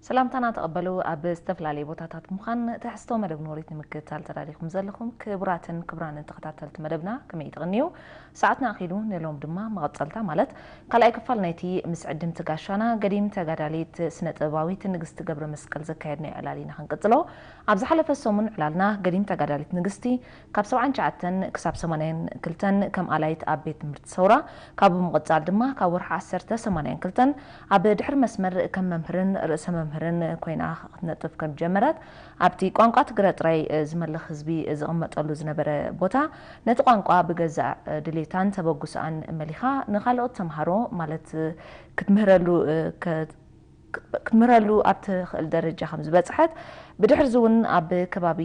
ሰላምታና ተቐበሉ። ኣብ ዝተፈላለየ ቦታታት ምዃን ትሕዝቶ መደብ ኖሪት ንምክትታል ተዳሊኹም ዘለኹም ክቡራትን ክቡራንን ተኸታተልቲ መደብና ከመይ ትቕንዩ? ሰዓትና ኣኺሉ፣ ንሎም ድማ መቐጸልታ ማለት ካልኣይ ክፋል ናይቲ ምስ ዕድምቲ ጋሻና ገዲም ተጋዳሊት ስነ ጥበባዊት ንግስቲ ገብረ መስቀል ዘካየድናዮ ዕላል ኢና ክንቅጽሎ። ኣብ ዝሓለፈ ሰሙን ዕላልና ገዲም ተጋዳሊት ንግስቲ ካብ ሰብዓን ትሽዓተን ክሳብ ሰማንያን ክልተን ከም ኣላይት ኣብ ቤት ትምህርቲ ሰውራ፣ ካብ ብምቕጻል ድማ ካብ ወርሒ ዓሰርተ ሰማንያን ክልተን ኣብ ድሕሪ መስመር ከም መምህርን ርእሰ መምህርን ኮይና ክትነጥፍ ከም ጀመረት፣ ኣብቲ ቋንቋ ትግረ ጥራይ ዝመልኽ ህዝቢ ዝቕመጠሉ ዝነበረ ቦታ፣ ነቲ ቋንቋ ብገዛእ ድሌታን ተበግሶኣን መሊኻ ንኻልኦት ተምሃሮ ማለት ክትምህረሉ ከ ክትምህረሉ ኣብ ትኽእል ደረጃ ከም ዝበጽሐት፣ ብድሕርዚ እውን ኣብ ከባቢ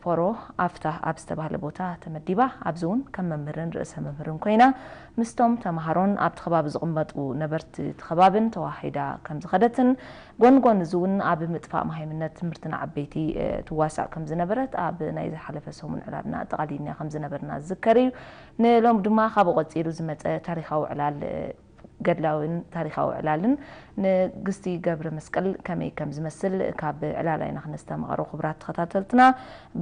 ፎሮ ኣፍታ ኣብ ዝተባህለ ቦታ ተመዲባ፣ ኣብዚ እውን ከም መምህርን ርእሰ መምህርን ኮይና ምስቶም ተምሃሮን ኣብቲ ከባቢ ዝቕመጡ ነበርቲ እቲ ከባብን ተዋሂዳ ከም ዝኸደትን፣ ጎን ጎን እዚ እውን ኣብ ምጥፋእ መሃይምነት ትምህርቲ ንዓበይቲ ትዋሳእ ከም ዝነበረት ኣብ ናይ ዝሓለፈ ሰሙን ዕላልና ኣጠቓሊልና ከም ዝነበርና ዝዝከር እዩ። ንሎም ድማ ካብኡ ቀጺሉ ዝመጸ ታሪኻዊ ዕላል ገድላዊን ታሪኻዊ ዕላልን ንግስቲ ገብረ መስቀል ከመይ ከም ዝመስል ካብ ዕላላ ኢና ክነስተማቕሮ። ክቡራት ተኸታተልትና፣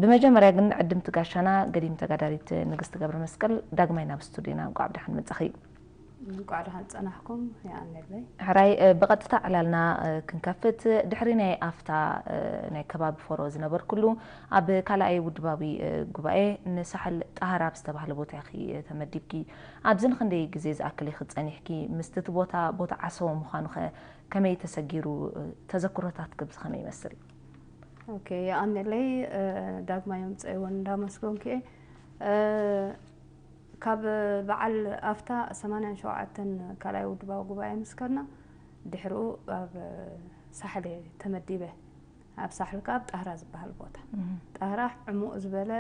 ብመጀመርያ ግን ዕድምቲ ጋሻና ገዲም ተጋዳሊት ንግስቲ ገብረ መስቀል ዳግማይ ናብ ስቱዲዮና እንቋዕ ብደሓን መጻኺ። እንቋዕ ደሓን ጸናሕኩም። የቐንየለይ። ሕራይ ብቐጥታ ዕላልና ክንከፍት፣ ድሕሪ ናይ ኣፍታ ናይ ከባቢ ፎሮ ዝነበርኩሉ ኣብ ካልኣይ ውድባዊ ጉባኤ ንሳሕል ጣህራ ኣብ ዝተባህለ ቦታ ኢኺ ተመዲብኪ። ኣብዚ ንክንደይ ግዜ ዝኣክል ኢኺ ጸኒሕኪ? ምስቲ እቲ ቦታ ቦታ ዓሰቦ ምዃኑ ኸ ከመይ ተሰጊሩ? ተዘክሮታትኪ ብዚ ኸመይ ይመስል? ኦኬ፣ የቐንየለይ። ዳግማይ ምጽኣይ እውን እንዳመስገንኩ እየ። ካብ በዓል ኣፍታ ሰማንያን ሸውዓተን ካልኣይ ውድባዊ ጉባኤ ምስ ከድና፣ ድሕሪኡ ኣብ ሳሕል እየ ተመዲበ። ኣብ ሳሕል ከኣ ኣብ ጣህራ ዝበሃል ቦታ። ጣህራ ዕሙቕ ዝበለ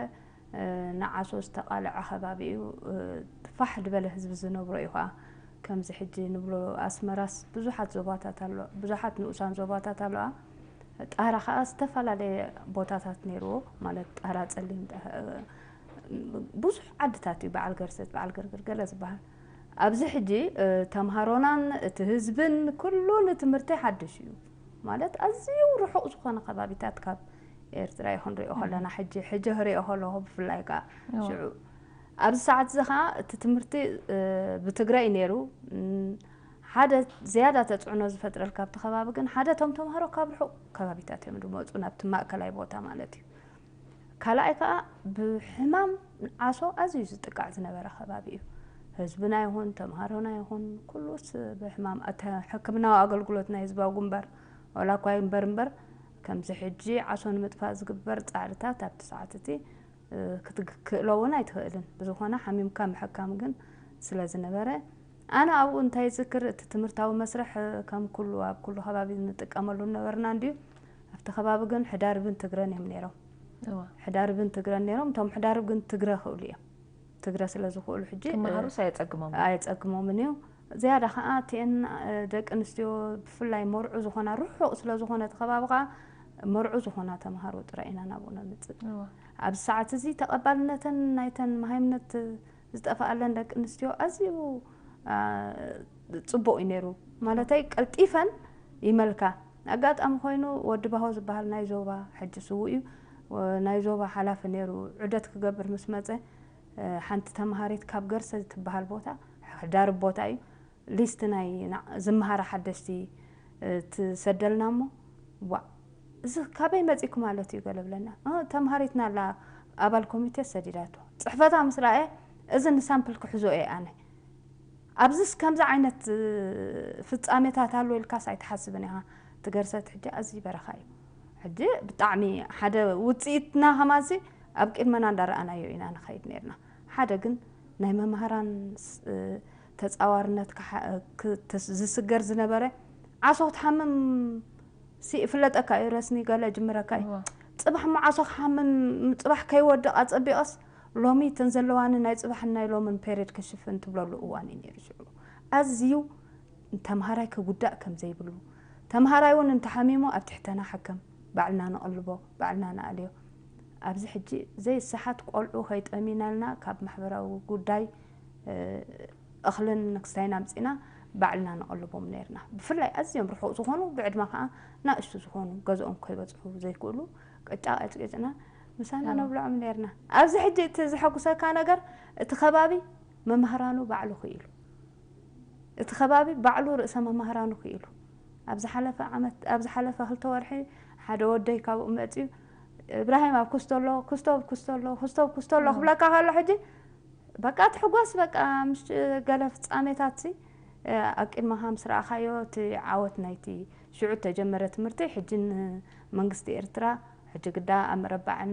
ንዓሶ ዝተቓልዐ ከባቢ እዩ። ፋሕ ዝበለ ህዝቢ ዝነብሮ እዩ ከኣ። ከምዚ ሕጂ ንብሎ ኣስመራስ ብዙሓት ዞባታት ኣሎ፣ ብዙሓት ንኡሳን ዞባታት ኣለዋ። ጣህራ ከኣ ዝተፈላለየ ቦታታት ነይርዎ፣ ማለት ጣህራ ጸሊም፣ ብዙሕ ዓድታት እዩ፣ በዓል ገርሰት፣ በዓል ገርግር ገለ ዝበሃል። ኣብዚ ሕጂ ተምሃሮናን እቲ ህዝብን ኩሉ ንትምህርቲ ሓድሽ እዩ። ማለት ኣዝዩ ርሑቕ ዝኾነ ከባቢታት ካብ ኤርትራ እዩ ክንሪኦ ከለና፣ ሕጂ ሕጂ ክሪኦ ከለኹ ብፍላይ ከኣ ሽዑ ኣብዚ ሰዓት እዚ ከኣ እቲ ትምህርቲ ብትግረ እዩ ነይሩ። ሓደ ዝያዳ ተፅዕኖ ዝፈጥረልካ ኣብቲ ከባቢ ግን ሓደ እቶም ተምሃሮ ካብ ርሑቕ ከባቢታት እዮም ዝመፁ ናብቲ ማእከላይ ቦታ ማለት እዩ። ካልኣይ ከኣ ብሕማም ዓሶ ኣዝዩ ዝጥቃዕ ዝነበረ ከባቢ እዩ። ህዝብና ይኹን ተምሃሮና ይኹን ኩሉስ ብሕማም ሕክምናዊ ኣገልግሎት ናይ ህዝባዊ ግንባር ዋላ እኳ ይንበር እምበር ከምዚ ሕጂ ዓሶ ንምጥፋእ ዝግበር ፃዕርታት ኣብቲ ሰዓት እቲ ክትክእሎ እውን ኣይትኽእልን። ብዝኾነ ሓሚምካ ምሕካም ግን ስለ ዝነበረ ኣነ ኣብኡ እንታይ ዝክር እቲ ትምህርታዊ መስርሕ ከም ኩሉ ኣብ ኩሉ ከባቢ ንጥቀመሉ ነበርና እንድዩ ኣብቲ ከባቢ ግን ሕዳርብን ትግረን እዮም ነይሮም። ሕዳርብን ትግረን ነይሮም። እቶም ሕዳርብ ግን ትግረ ክእሉ እዮም። ትግረ ስለ ዝኽእሉ ሕጂ ክመሃሩስ ኣየጸግሞም። ኣየጸግሞምን እዩ። ዝያዳ ከዓ እቲአን ደቂ ኣንስትዮ ብፍላይ መርዑ ዝኾና ርሑቕ ስለ ዝኾነ እቲ ከባቢ ከዓ መርዑ ዝኾና ተምሃሮ ጥራይ ኢና ናብኡ ነምፅእ። ኣብዚ ሰዓት እዚ ተቐባልነተን ናይተን መሃይምነት ዝጠፍኣለን ደቂ ኣንስትዮ ኣዝዩ ፅቡቕ እዩ ነይሩ። ማለተይ ቀልጢፈን ይመልካ። ኣጋጣሚ ኮይኑ ወዲ ባሆ ዝበሃል ናይ ዞባ ሕጂ ስዉእ እዩ ናይ ዞባ ሓላፊ ነይሩ። ዑደት ክገብር ምስ መፀ ሓንቲ ተምሃሪት ካብ ገርሰ ትበሃል ቦታ ሕዳርብ ቦታ እዩ ሊስት ናይ ዝመሃራ ሓደሽቲ ትሰደልና እሞ ዋ እዚ ካበይ መፂኩ ማለት እዩ ገለ ብለና። ተምሃሪትና ኣላ ኣባል ኮሚቴ ሰዲዳቶ ፅሕፈታ ምስ ረኣየ እዚ ንሳምፕል ክሕዞ እየ ኣነ ኣብዚስ ከምዚ ዓይነት ፍፃሜታት ኣሎ ኢልካስ ኣይትሓስብን ኢኻ። ትገርሰት ሕጂ ኣዝዩ በረኻ እዩ። ሕጂ ብጣዕሚ ሓደ ውፅኢትና ከማዚ ኣብ ቅድመና እንዳረኣናዮ ኢና ንኸይድ ነርና። ሓደ ግን ናይ መምሃራን ተፃዋርነት ዝስገር ዝነበረ ዓሶ ክትሓምም ሲ ይፍለጠካ እዩ ረስኒ ገለ ጅምረካ እዩ። ፅባሕ መዓሶ ክሓምም ፅባሕ ከይወድቕ ኣፀቢቐስ ሎሚ እተን ዘለዋኒ ናይ ፅባሕን ናይ ሎምን ፔሬድ ክሽፍን ትብለሉ እዋን እዩ ነይሩ ሽዑ። ኣዝዩ ተምሃራይ ክጉዳእ ከም ዘይብሉ ተምሃራይ እውን እንተሓሚሙ ኣብ ትሕተና ሕከም ባዕልና ንቐልቦ ባዕልና ንኣልዮ። ኣብዚ ሕጂ ዘይሰሓት ቆልዑ ከይጠሚናልና ካብ ማሕበራዊ ጉዳይ እኽልን ክስታይን ኣምፂና ባዕልና ነቐልቦም ነርና። ብፍላይ ኣዝዮም ርሑቕ ዝኾኑ፣ ብዕድመ ከዓ ናእሽቱ ዝኾኑ፣ ገዝኦም ከይበጽሑ ዘይክእሉ፣ ቅጫ ቀጭቂጭና ምሳና ነብልዖም ነርና። ኣብዚ ሕጂ እቲ ዘሐጉሰካ ነገር፣ እቲ ከባቢ መማህራኑ ባዕሉ ክኢሉ፣ እቲ ከባቢ ባዕሉ ርእሰ መማህራኑ ክኢሉ፣ ኣብ ዝሓለፈ ዓመት፣ ኣብ ዝሓለፈ ክልተ ወርሒ ሓደ ወደይ ካብኡ መፅዩ፣ "እብራሂም ኣብ ኩስቶ ኣሎ፣ ኩስቶ ኣብ ኩስቶ ኣሎ፣ ኩስቶ ኣብ ኩስቶ ኣሎ" ክብለካ ከሎ፣ ሕጂ በቃ ትሕጎስ፣ በቃ ምስ ገለ ፍጻሜታት ሲ፣ ኣብ ቅድመኻ ምስ ረኣኻዮ፣ እቲ ዓወት ናይቲ ሽዑ ተጀመረ ትምህርቲ፣ ሕጂ ንመንግስቲ ኤርትራ፣ ሕጂ ግዳ ኣብ መረባዕን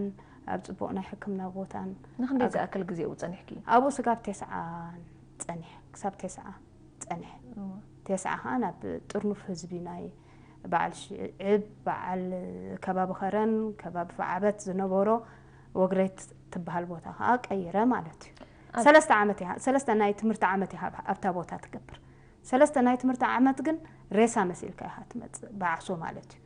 ኣብ ጽቡቕ ናይ ሕክምና ቦታን ንኽንደይ ኣብ ዝኣክል ግዜ ኣብኡ ጸኒሕኪ? ኣብኡ ስጋብ ቴስዓ ጸኒሐ፣ ክሳብ ቴስዓ ጸኒሐ። እወ። ቴስዓ ኸኣ ናብ ጥርኑፍ ህዝቢ ናይ በዓል ሽዕብ፣ በዓል ከባቢ ኸረን፣ ከባቢ ፈዓበት ዝነበሮ ወግሬት ትበሃል ቦታ ኸኣ ቀይረ ማለት እዩ። ኣብ ሰለስተ ዓመት እያ፣ ሰለስተ ናይ ትምህርቲ ዓመት እያ ኣብ-፣ ኣብታ ቦታ ትገብር። ሰለስተ ናይ ትምህርቲ ዓመት ግን ሬሳ መሲልካ ኢኻ ትመጽእ፣ ብዓሶ ማለት እዩ።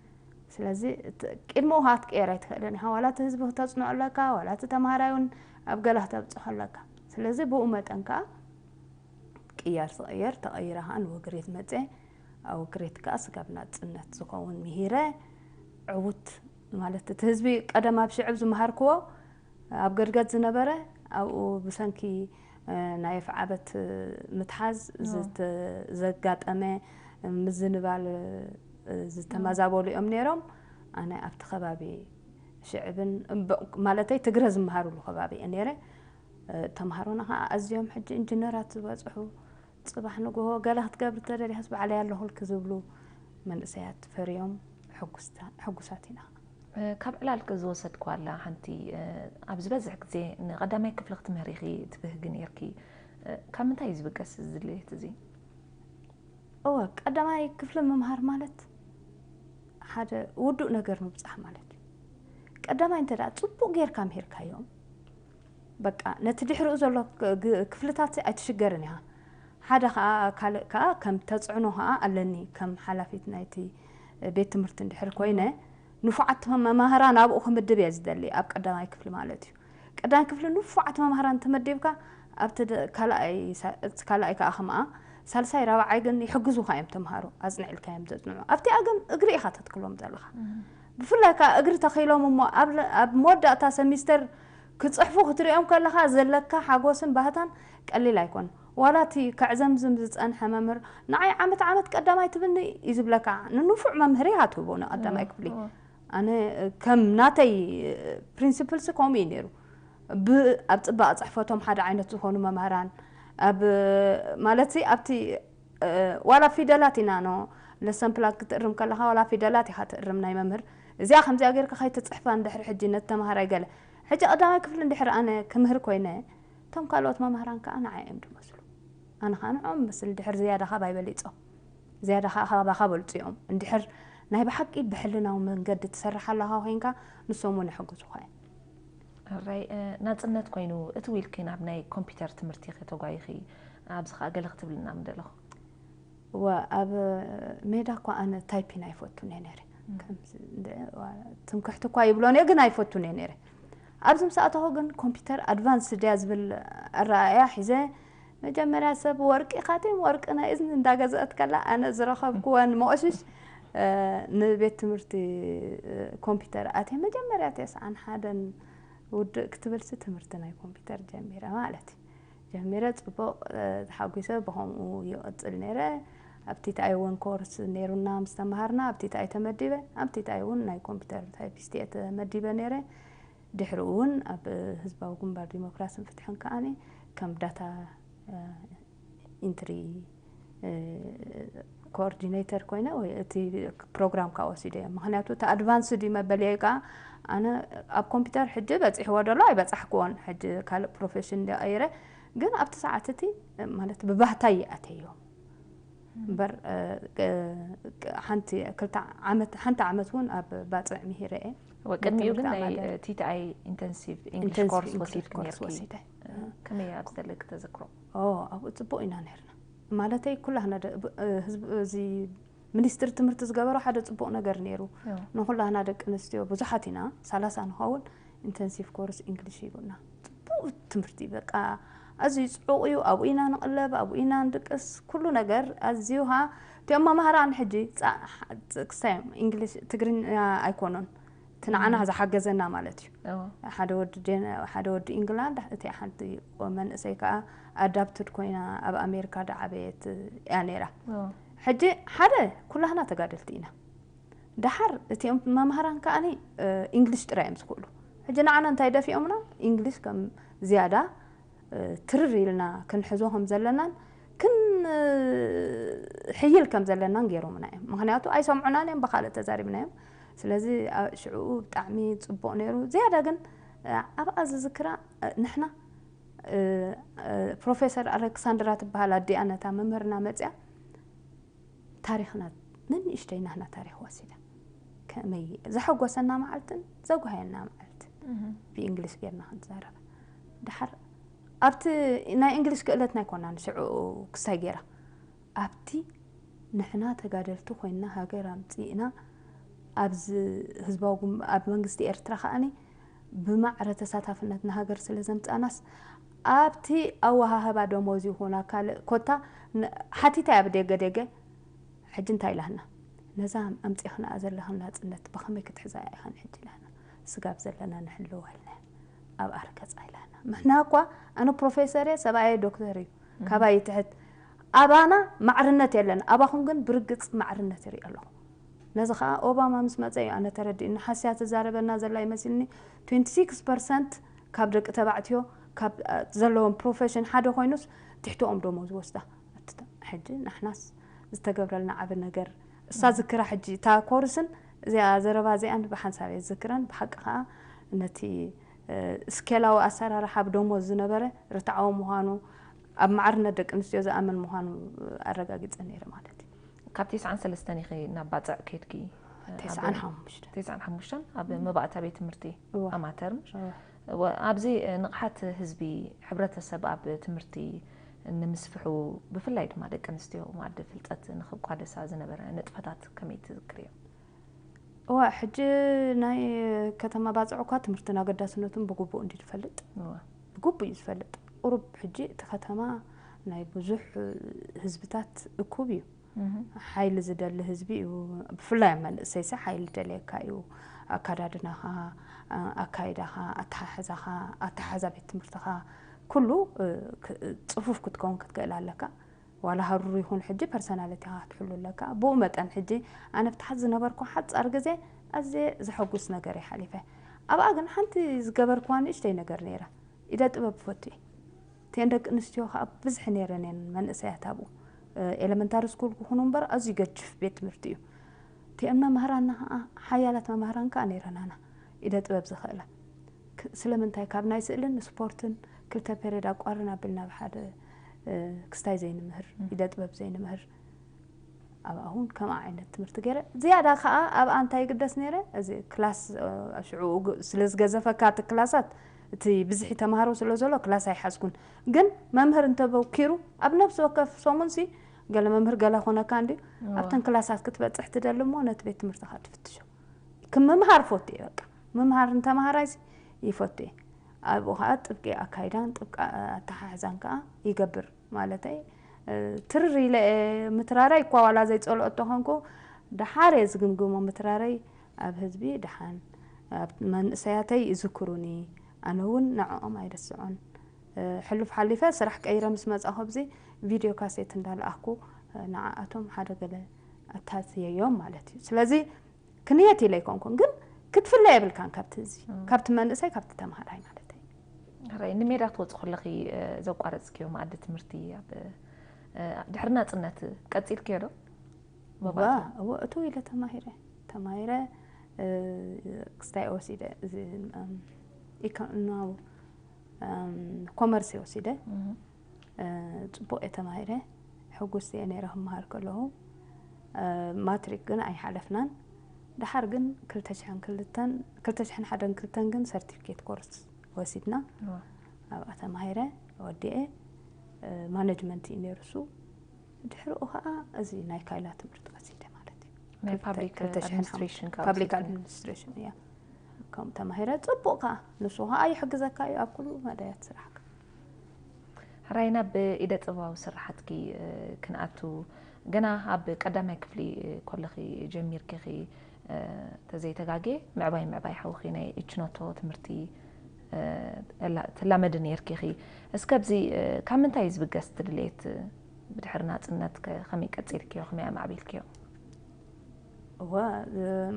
ስለዚ እቲ ቅድሚኡ ኸኣ ክትቅየር ኣይትኽእልን ኢኻ። ዋላ እቲ ህዝቢ ክተጽንዖ ኣለካ፣ ዋላ እቲ ተምሃራይ እውን ኣብ ገላ ክተብጽሖ ኣለካ። ስለዚ ብኡ መጠን ከኣ ቅያር ዝቕየር፣ ተቐይረ ኸኣ ንወግሬት መጽየ። ኣብ ወግሬት ከኣ ስጋብ ናጽነት ዝኸውን ምሂረ፣ ዕዉት ማለት እቲ ህዝቢ ቀደም ኣብ ሽዕብ ዝመሃርክዎ ኣብ ገድገድ ዝነበረ፣ ኣብኡ ብሰንኪ፣ እ፣ ናይ ኣፍዓበት ምትሓዝ ኖ። ዝተ-፣ ዘጋጠመ ምዝንባል፣ እ፣ ዝተመዛበሉ እዮም ነይሮም። ኣነ ኣብቲ ከባቢ ሽዕብን፣ እምበ-፣ ማለተይ ትግረ ዝመሃሩሉ ከባቢ እየ ነይረ። እ፣ ተምሃሮና ኸዓ ኣዝዮም ሕጂ ኢንጂነራት ዝበጽሑ፣ ጽባሕ ንግሆ ገለ ክትገብር ተደሊኻስ ባዕለይ ኣለኹልኪ ዝብሉ መንእሰያት ፈርዮም ሕጉስታ-፣ ሕጉሳት ኢና። እ፣ ካብ ዕላልኪ ዝወሰድክዋ ኣላ ሓንቲ፣ እ፣ ኣብ ዝበዝሕ ግዜ ንቐዳማይ ክፍሊ ክትምህሪ ኢኺ ትብህጊ ነይርኪ። እ፣ ካብ ምንታይ እዩ ዝብገስ እዚ ድሌት እዚ? እወ፣ ቀዳማይ ክፍሊ ምምሃር ማለት ሓደ ውዱእ ነገር ምብጻሕ ማለት እዩ። ቀዳማይ እንተ ደኣ ጽቡቕ ጌርካ ምሂርካዮም፣ በቃ፣ ነቲ ድሕሪኡ ዘሎ ክ-፣ ግ-፣ ክፍልታት ኣይትሽገርን ኢኻ። ሓደ ኸኣ፣ ካልእ ከኣ ከም ተጽዕኖ ኸኣ ኣለኒ፣ ከም ሓላፊት ናይቲ ቤት ትምህርቲ እንድሕር ኮይነ፣ ንፉዓት መማህራን ኣብኡ ክምድብ እየ ዝደሊ፣ ኣብ ቀዳማይ ክፍሊ ማለት እዩ። ቀዳማይ ክፍሊ ንፉዓት መማህራን ተመዲብካ፣ ኣብቲ ደ-፣ ካልኣይ ሳ-፣ እቲ ካልኣይ ከኣ ከምኣ፣ ሳልሳይ፣ ራብዓይ ግን ይሕግዙኻ እዮም ተምሃሮ፣ ኣጽንዕ ኢልካ እዮም ዘጽንዑ። ኣብቲኣ ግን እግሪ ኢኻ ተትክሎም ዘለኻ። እም። ብፍላይ ከኣ እግሪ ተኺሎም እሞ ኣብ ለ-፣ ኣብ መወዳእታ ሰሚስተር ክጽሕፉ ክትሪኦም ከለኻ ዘለካ ሓጎስን ባህታን ቀሊል ኣይኮን። ዋላ እቲ ከዕዘምዝም ዝጸንሐ መምህር፣ "ንዓይ ዓመት ዓመት ቀዳማይ ትብልኒ" እዩ ዝብለካ። ንንፉዕ መምህር ኢኻ ትህቦ ንቐዳማይ እዎ፣ ክፍሊ። እዎ። ኣነ ከም ናተይ ፕሪንሲፕልስ ከምኡ እዩ ነይሩ። ብ-፣ ኣብ ጽባቐ ጽሕፈቶም ሓደ ዓይነት ዝኾኑ መምህራን፣ ኣብ፣ ማለትሲ ኣብቲ፣ እ፣ ዋላ ፊደላት ኢና ኖ፣ ለሰን ፕላን ክትእርም ከለኻ ዋላ ፊደላት ኢኻ ትእርም ናይ መምህር። እዚኣ ከምዚኣ ጌርካ ከይትጽሕፋ እንድሕር ሕጂ ነቲ ተምሃራይ ገለ። ሕጂ ቀዳማይ ክፍሊ እንድሕር ኣነ ክምህር ኮይነ፣ እቶም ካልኦት መምህራን ከኣ ንዓይ እዮም ዝመስሉ። ኣነ ኸኣ ንዕኦም እመስል፣ እንድሕር ዝያዳ ካባይ በሊጾም፣ ዝያዳ ኸኣ ካባኻ በልጹ እዮም። እንድሕር ናይ ብሓቂ ብሕልናዊ መንገዲ ትሰርሕ ኣለኻ ኮይንካ፣ ንሶም እውን ይሕግዙኻ እዮም። ሕራይ፣ እ፣ ናጽነት ኮይኑ፣ እቲ ዊልኪ ናብ ናይ ኮምፒውተር ትምህርቲ ኢኺ ተጓይኺ፣ ኣብዚ ኸኣ ገለ ክትብልና ምደለኹ። እወ፣ ኣብ ሜዳ እኳ ኣነ ታይፒን ኣይፈቱን እየ ነይረ። እም። ከምዚ እንደ-፣ ዋ-፣ ትምክሕቲ እኳ ይብሎን እየ፣ ግን ኣይፈቱን እየ ነይረ። ኣብዚ ምስ ኣተኹ ግን ኮምፒውተር ኣድቫንስድ እያ ዝብል ኣረኣእያ ሒዘ፣ መጀመርያ ሰብ ወርቂ ካቲም ወርቂ ናይ እዝኒ እንዳገዝአት ከላ፣ ኣነ ዝረኸብኩወን መቑሽሽ፣ እ፣ ንቤት ትምህርቲ፣ እ፣ ኮምፒውተር ኣትየ። መጀመርያ ተስዓን ሓደን ውድእ ክትብልሲ ትምህርቲ ናይ ኮምፒውተር ጀሚረ ማለት እዩ። ጀሚረ ጽቡቕ፣ እ፣ ተሓጒሰ ብኸምኡ ይቕጽል ነይረ። ኣብ ቲቲኣይ እውን ኮርስ ነይሩና ምስ ተምሃርና፣ ኣብ ቲቲኣይ ተመዲበ። ኣብ ቲቲኣይ እውን ናይ ኮምፒውተር ታይፒስት እየ ተመዲበ ነይረ። ድሕሪኡ እውን ኣብ ህዝባዊ ግንባር ዲሞክራስን ፍትሕን ከኣኒ ከም ዳታ፣ እ፣ ኢንትሪ፣ እ፣ ኮኦርዲኔተር ኮይነ ወይ እቲ ፕሮግራም ካብ ወሲደ እየ። ምኽንያቱ እቲ ኣድቫንስድ እዩ መበልየይ ከኣ ኣነ ኣብ ኮምፒውተር ሕጂ በጺሕዎ ደሎ ኣይበጻሕክዎን። ሕጂ ካልእ ፕሮፌሽን እንደ ቀይረ ግን ኣብቲ ሰዓት እቲ ማለት ብባህታይ ይኣተዮ። እምበር፣ እ፣ ቅ-፣ ቅ-፣ ሓንቲ ክልተ ዓመት፣ ሓንቲ ዓመት እውን ኣብ ባጽዕ ምሂረ እየ። ወ-፣ ቅድሚኡ ግን ናይ፣ ማተማቲካ እ፣ ቲ ቲ ኣይ ኢንተንሲቭ ኢንግሊሽ ኢንተንሲቭ ኮርስ ኢንግሊሽ ወሲድኪ ኮርስ ነርኪ። ወሲደ። እ፣ ከመይ ኣብ ዘለኪ ተዘክሮ? ኦ፣ ኣብኡ ጽቡቕ ኢና ነርና። ማለተይ ኩላህና ደ-፣ ብ-፣ እ፣ ህዝቢ፣ እዚ ሚኒስትሪ ትምህርቲ ዝገበሮ ሓደ ጽቡቕ ነገር ነይሩ። ኦ። ንኹላህና ደቂ ኣንስትዮ ብዙሓት ኢና፣ ሰላሳ ንኸውን ኢንተንሲቭ ኮርስ ኢንግሊሽ ሂቡና። ጽቡቕ ትምህርቲ በቃ ኣዝዩ ጽዑቕ እዩ። ኣብኡ ኢና ንቕለብ፣ ኣብኡ ኢና ንድቅስ። ኩሉ ነገር ኣዝዩ ኸኣ እቲኦም መማህራን ሕጂ ጻ-፣ ክስታይ እንግሊሽ ትግርኛ ኣይኮኑን። እቲ ንዓና ዝሓገዘና ማለት እዩ። ሓደ ወዲ ዴን-፣ ሓደ ወዲ ኢንግላንድ፣ እቲ ሓንቲ መንእሰይ ከኣ ኣዳፕትድ ኮይና ኣብ ኣሜሪካ ዳዓበየት እያ ነይራ። ሕጂ ሓደ ኩላህና ተጋደልቲ ኢና። ደሓር እቲኦም መማህራን ከኣኒ እንግሊሽ ጥራይ እዮም ዝኽእሉ። ሕጂ ንዓና እንታይ ደፊኦምና? እንግሊሽ ከም ዝያዳ ትርር ኢልና ክንሕዞ ከም ዘለናን ክን-፣ ሕይል ከም ዘለናን ገይሮምና እዮም። ምኽንያቱ ኣይሰምዑናን እዮም፣ ብኻልእ ተዛሪብናዮም። ስለዚ ሽዕኡ ብጣዕሚ ጽቡቕ ነይሩ። ዝያዳ ግን ኣብኣ ዝዝክራ ንሕና ፕሮፌሰር ኣሌክሳንድራ ትበሃል ኣዲኣ ነታ መምህርና መጽያ ታሪኽና ንንእሽተይ ናህና ታሪኽ ወሲዳ ከመይ ዘሐጎሰና መዓልትን ዘጓሃየና መዓልትን ብእንግሊሽ ጌርና ክንዛረብ። ደሓር ኣብቲ ናይ እንግሊሽ ክእለትና ኣይኮናን ሽዑ ክስታይ ጌራ ኣብቲ ንሕና ተጋደልቲ ኮይንና ሃገር ኣምጺእና ኣብዚ ህዝባዊ ግንብ-፣ ኣብ መንግስቲ ኤርትራ ከኣኒ ብማዕረ ተሳታፍነት ንሃገር ስለ ዘምጻናስ ኣብቲ ኣወሃህባ ደሞዝ ይኹን ኣካል ኮታ ን-፣ ሓቲታ እያ ብደገ ደገ ሕጂ እንታይ ኢላና ነዛ ኣምጺኽና ዘለኽን ናጽነት ብኸመይ ክትሕዛ ኢኻን ሕጂ ኢላና ስጋብ ዘለና ንሕልዋ ኢልና ኣብ ኣርገጻ ኢላና ምሕና እኳ ኣነ ፕሮፌሰር እየ ሰብኣየ ዶክተር እዩ ካባይ ትሕት ኣባና ማዕርነት የለን ኣባኹም ግን ብርግጽ ማዕርነት ይርኢ ኣለኹ ነዚ ኸኣ ኦባማ ምስ መጸ እዩ ኣነ ተረዲእኒ ሓስያ ትዛረበና ዘላ ይመሲልኒ ትዌንቲ ሲክስ ፐርሰንት ካብ ደቂ ተባዕትዮ ካብ ዘለዎም ፕሮፌሽን ሓደ ኮይኑስ ትሕትኦም ደሞዝ ወስዳ ሕጂ ንሕናስ ዝተገብረልና ዓቢ ነገር እሳ ዝክራ ሕጂ እታ ኮርስን እዚኣ ዘረባ እዚኣን ብሓንሳብ እየ ዝዝክረን ብሓቂ ከዓ ነቲ ስኬላዊ ኣሰራርሓ ኣብ ደሞዝ ዝነበረ ርትዓዊ ምዃኑ ኣብ ማዕርነት ደቂ ኣንስትዮ ዝኣምን ምዃኑ ኣረጋጊፀ ነይረ ማለት እዩ ካብ ተስዓን ሰለስተን ኢኺ ናብ ባፅዕ ከድኪ ተስዓን ሓሙሽተን ተስዓን ሓሙሽተን ኣብ መባእታ ቤት ትምህርቲ ኣማተርን ኣብዚ ንቕሓት ህዝቢ ሕብረተሰብ ኣብ ትምህርቲ ንምስፍሑ ብፍላይ ድማ ደቂ ኣንስትዮ መኣዲ ፍልጠት ንኽቋደሳ ዝነበረ ንጥፈታት ከመይ ትዝክርዮ? እዋ ሕጂ ናይ ከተማ ባፅዕ እኳ ትምህርትን ኣገዳስነቱን ብግቡእ እንዲ ዝፈልጥ ብግቡእ እዩ ዝፈልጥ ቁሩብ ሕጂ እቲ ከተማ ናይ ብዙሕ ህዝብታት እኩብ እዩ ሓይሊ ዝደሊ ህዝቢ እዩ ብፍላይ ኣብ መንእሰይሲ ሓይሊ ደልየካ እዩ ኣካዳድናኻ ኣካይዳኻ ኣተሓሕዛኻ ኣተሓሕዛ ቤት ትምህርትኻ ኩሉ ጽፉፍ ክትከውን ክትክእል ኣለካ ዋላ ሃሩር ይኹን ሕጂ ፐርሰናሊቲኻ ክትሕሉ ኣለካ ብኡ መጠን ሕጂ ኣነ ብትሓት ዝነበርኩ ሓፃር ግዜ ኣዝየ ዘሐጉስ ነገር እየ ሓሊፈ ኣብኣ ግን ሓንቲ ዝገበርኩዋ ንእሽተይ ነገር ነይራ ኢደ ጥበብ ፈቱ እየ እተን ደቂ ኣንስትዮ ከዓ ብዝሒ ነይረን እየን መንእሰያት ኣብኡ ኤለመንታሪ ስኩል ክኹኑ እምበር ኣዝዩ ገጅፍ ቤት ትምህርቲ እዩ እቲአን መምህራና ከዓ ሓያላት መምህራን ከዓ ነይረናና ኢደ ጥበብ ዝኽእላ ስለምንታይ ካብ ናይ ስእልን ስፖርትን ክልተ ፔሬድ ኣቋርን ኣቢልና ብሓደ ክስታይ ዘይንምህር ኢደ ጥበብ ዘይንምህር ኣብኣ እውን ከምኣ ዓይነት ትምህርቲ ገይረ ዝያዳ ከዓ ኣብኣ እንታይ ይግደስ ነይረ እዚ ክላስ ሽዑ ስለ ዝገዘፈካ እቲ ክላሳት እቲ ብዝሒ ተምሃሮ ስለ ዘሎ ክላስ ኣይሓዝኩን ግን መምህር እንተበኪሩ ኣብ ነፍሲ ወከፍ ሰሙን ሲ ገለ መምህር ገለ ኮነካ እንዲ ኣብተን ክላሳት ክትበፅሕ ትደሊ እሞ ነቲ ቤት ትምህርትካ ትፍትሾ ክምምሃር ፎቱ እየ በቃ ምምሃር ንተምሃራይ ይፈቱ እየ ኣብኡ ከዓ ጥብቂ ኣካይዳን ጥብቂ ኣተሓሕዛን ከዓ ይገብር ማለተይ ትርር ኢለ ምትራራይ እኳ ዋላ ዘይፀልኦ ተኾንኩ ደሓር እየ ዝግምግሞ ምትራረይ ኣብ ህዝቢ ደሓን ኣብ መንእሰያተይ ይዝክሩኒ ኣነ እውን ንዕኦም ኣይርስዖን ሕሉፍ ሓሊፈ ስራሕ ቀይረ ምስ መፃኹ ኣብዚ ቪድዮ ካሴት እንዳለኣኽኩ ንዓኣቶም ሓደ ገለ ኣታትየዮም ማለት እዩ ስለዚ ክንየት ኢለ ኣይኮንኩን ግን ክትፍለ የብልካን ካብቲ እዚ ካብቲ መንእሰይ ካብቲ ተምሃራይ ማለት እዩ ራይ ንሜዳ ክትወፅ ከለኺ ዘቋረፅክዮ መኣዲ ትምህርቲ ኣብ ድሕሪ ናፅነት ቀፂልክዮ ዶ እወ እቱ ኢለ ተማሂረ ተማሂረ ክስታይ ወሲደ እዚ ኢኮኖ ኮመርስ ወሲደ ፅቡቕ እየ ተማሂረ ሕጉስቲ እየ ነይረ ክመሃር ከለኹ ማትሪክ ግን ኣይሓለፍናን ደሓር ግን ክልተ ሽሕን ክልተን ክልተ ሽሕን ሓደን ክልተን ግን ሰርቲፊኬት ኮርስ ወሲድና ኣብኣ ተማሂረ ወዲኤ ማነጅመንት እዩ ነይሩ እሱ ድሕሪኡ ከዓ እዚ ናይ ካይላ ትምህርቲ ወሲደ ማለት እዩ ናይ ፓብሊክ ኣድሚኒስትሬሽን ካብ ፓብሊክ ወሲድክዮ። ኣድሚኒስትሬሽን እያ ከምኡ ተማሂረ ፅቡቕ ከዓ ንሱ ከዓ ይሕግዘካ እዩ ኣብ ኩሉ መዳያት ስራሕካ ራይ ናብ ኢደ ጥበባዊ ስራሓትኪ ክንኣቱ ገና ኣብ ቀዳማይ ክፍሊ ኮለኺ ጀሚርኪ ኺ ተዘይተጋጌ ምዕባይ ምዕባይ ሓውኺ ናይ እችኖቶ ትምህርቲ ትላመዲ ነርኪ ኺ። እስከ ኣብዚ ካብ ምንታይ እዩ ዝብገስ እቲ ድሌት? ብድሕሪ ናጽነት ከመይ ቀጺልክዮ? ከመይ ኣማዕቢልክዮ? እወ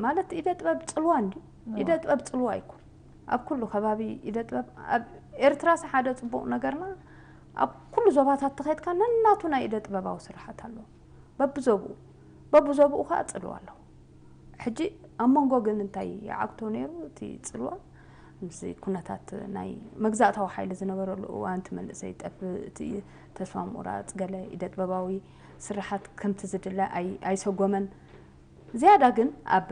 ማለት ኢደ ጥበብ ጽልዋ እንዲ ኢደ ጥበብ ጽልዋ ይኩን ኣብ ኩሉ ከባቢ ኢደ ጥበብ ኣብ ኤርትራ ሓደ ጽቡቕ ነገርና ኣብ ኩሉ ዞባታት ተኸድካ ነናቱ ናይ ኢደ ጥበባዊ ስራሓት ኣለዎ። በብዞብኡ በብዞብኡ ከዓ ጽልዋ ኣለዎ። ሕጂ ኣብ መንጎ ግን እንታይ ይዓግቶ ነይሩ እቲ ጽልዋ? ምስዚ ኩነታት ናይ መግዛእታዊ ሓይሊ ዝነበረሉ እዋን እቲ መንእሰይ ይጠፍእ፣ እቲ ተስፋ ምቑራጽ፣ ገለ ኢደ ጥበባዊ ስርሓት ከምቲ ዝድለ ኣይ- ኣይሰጎመን። ዝያዳ ግን ኣብ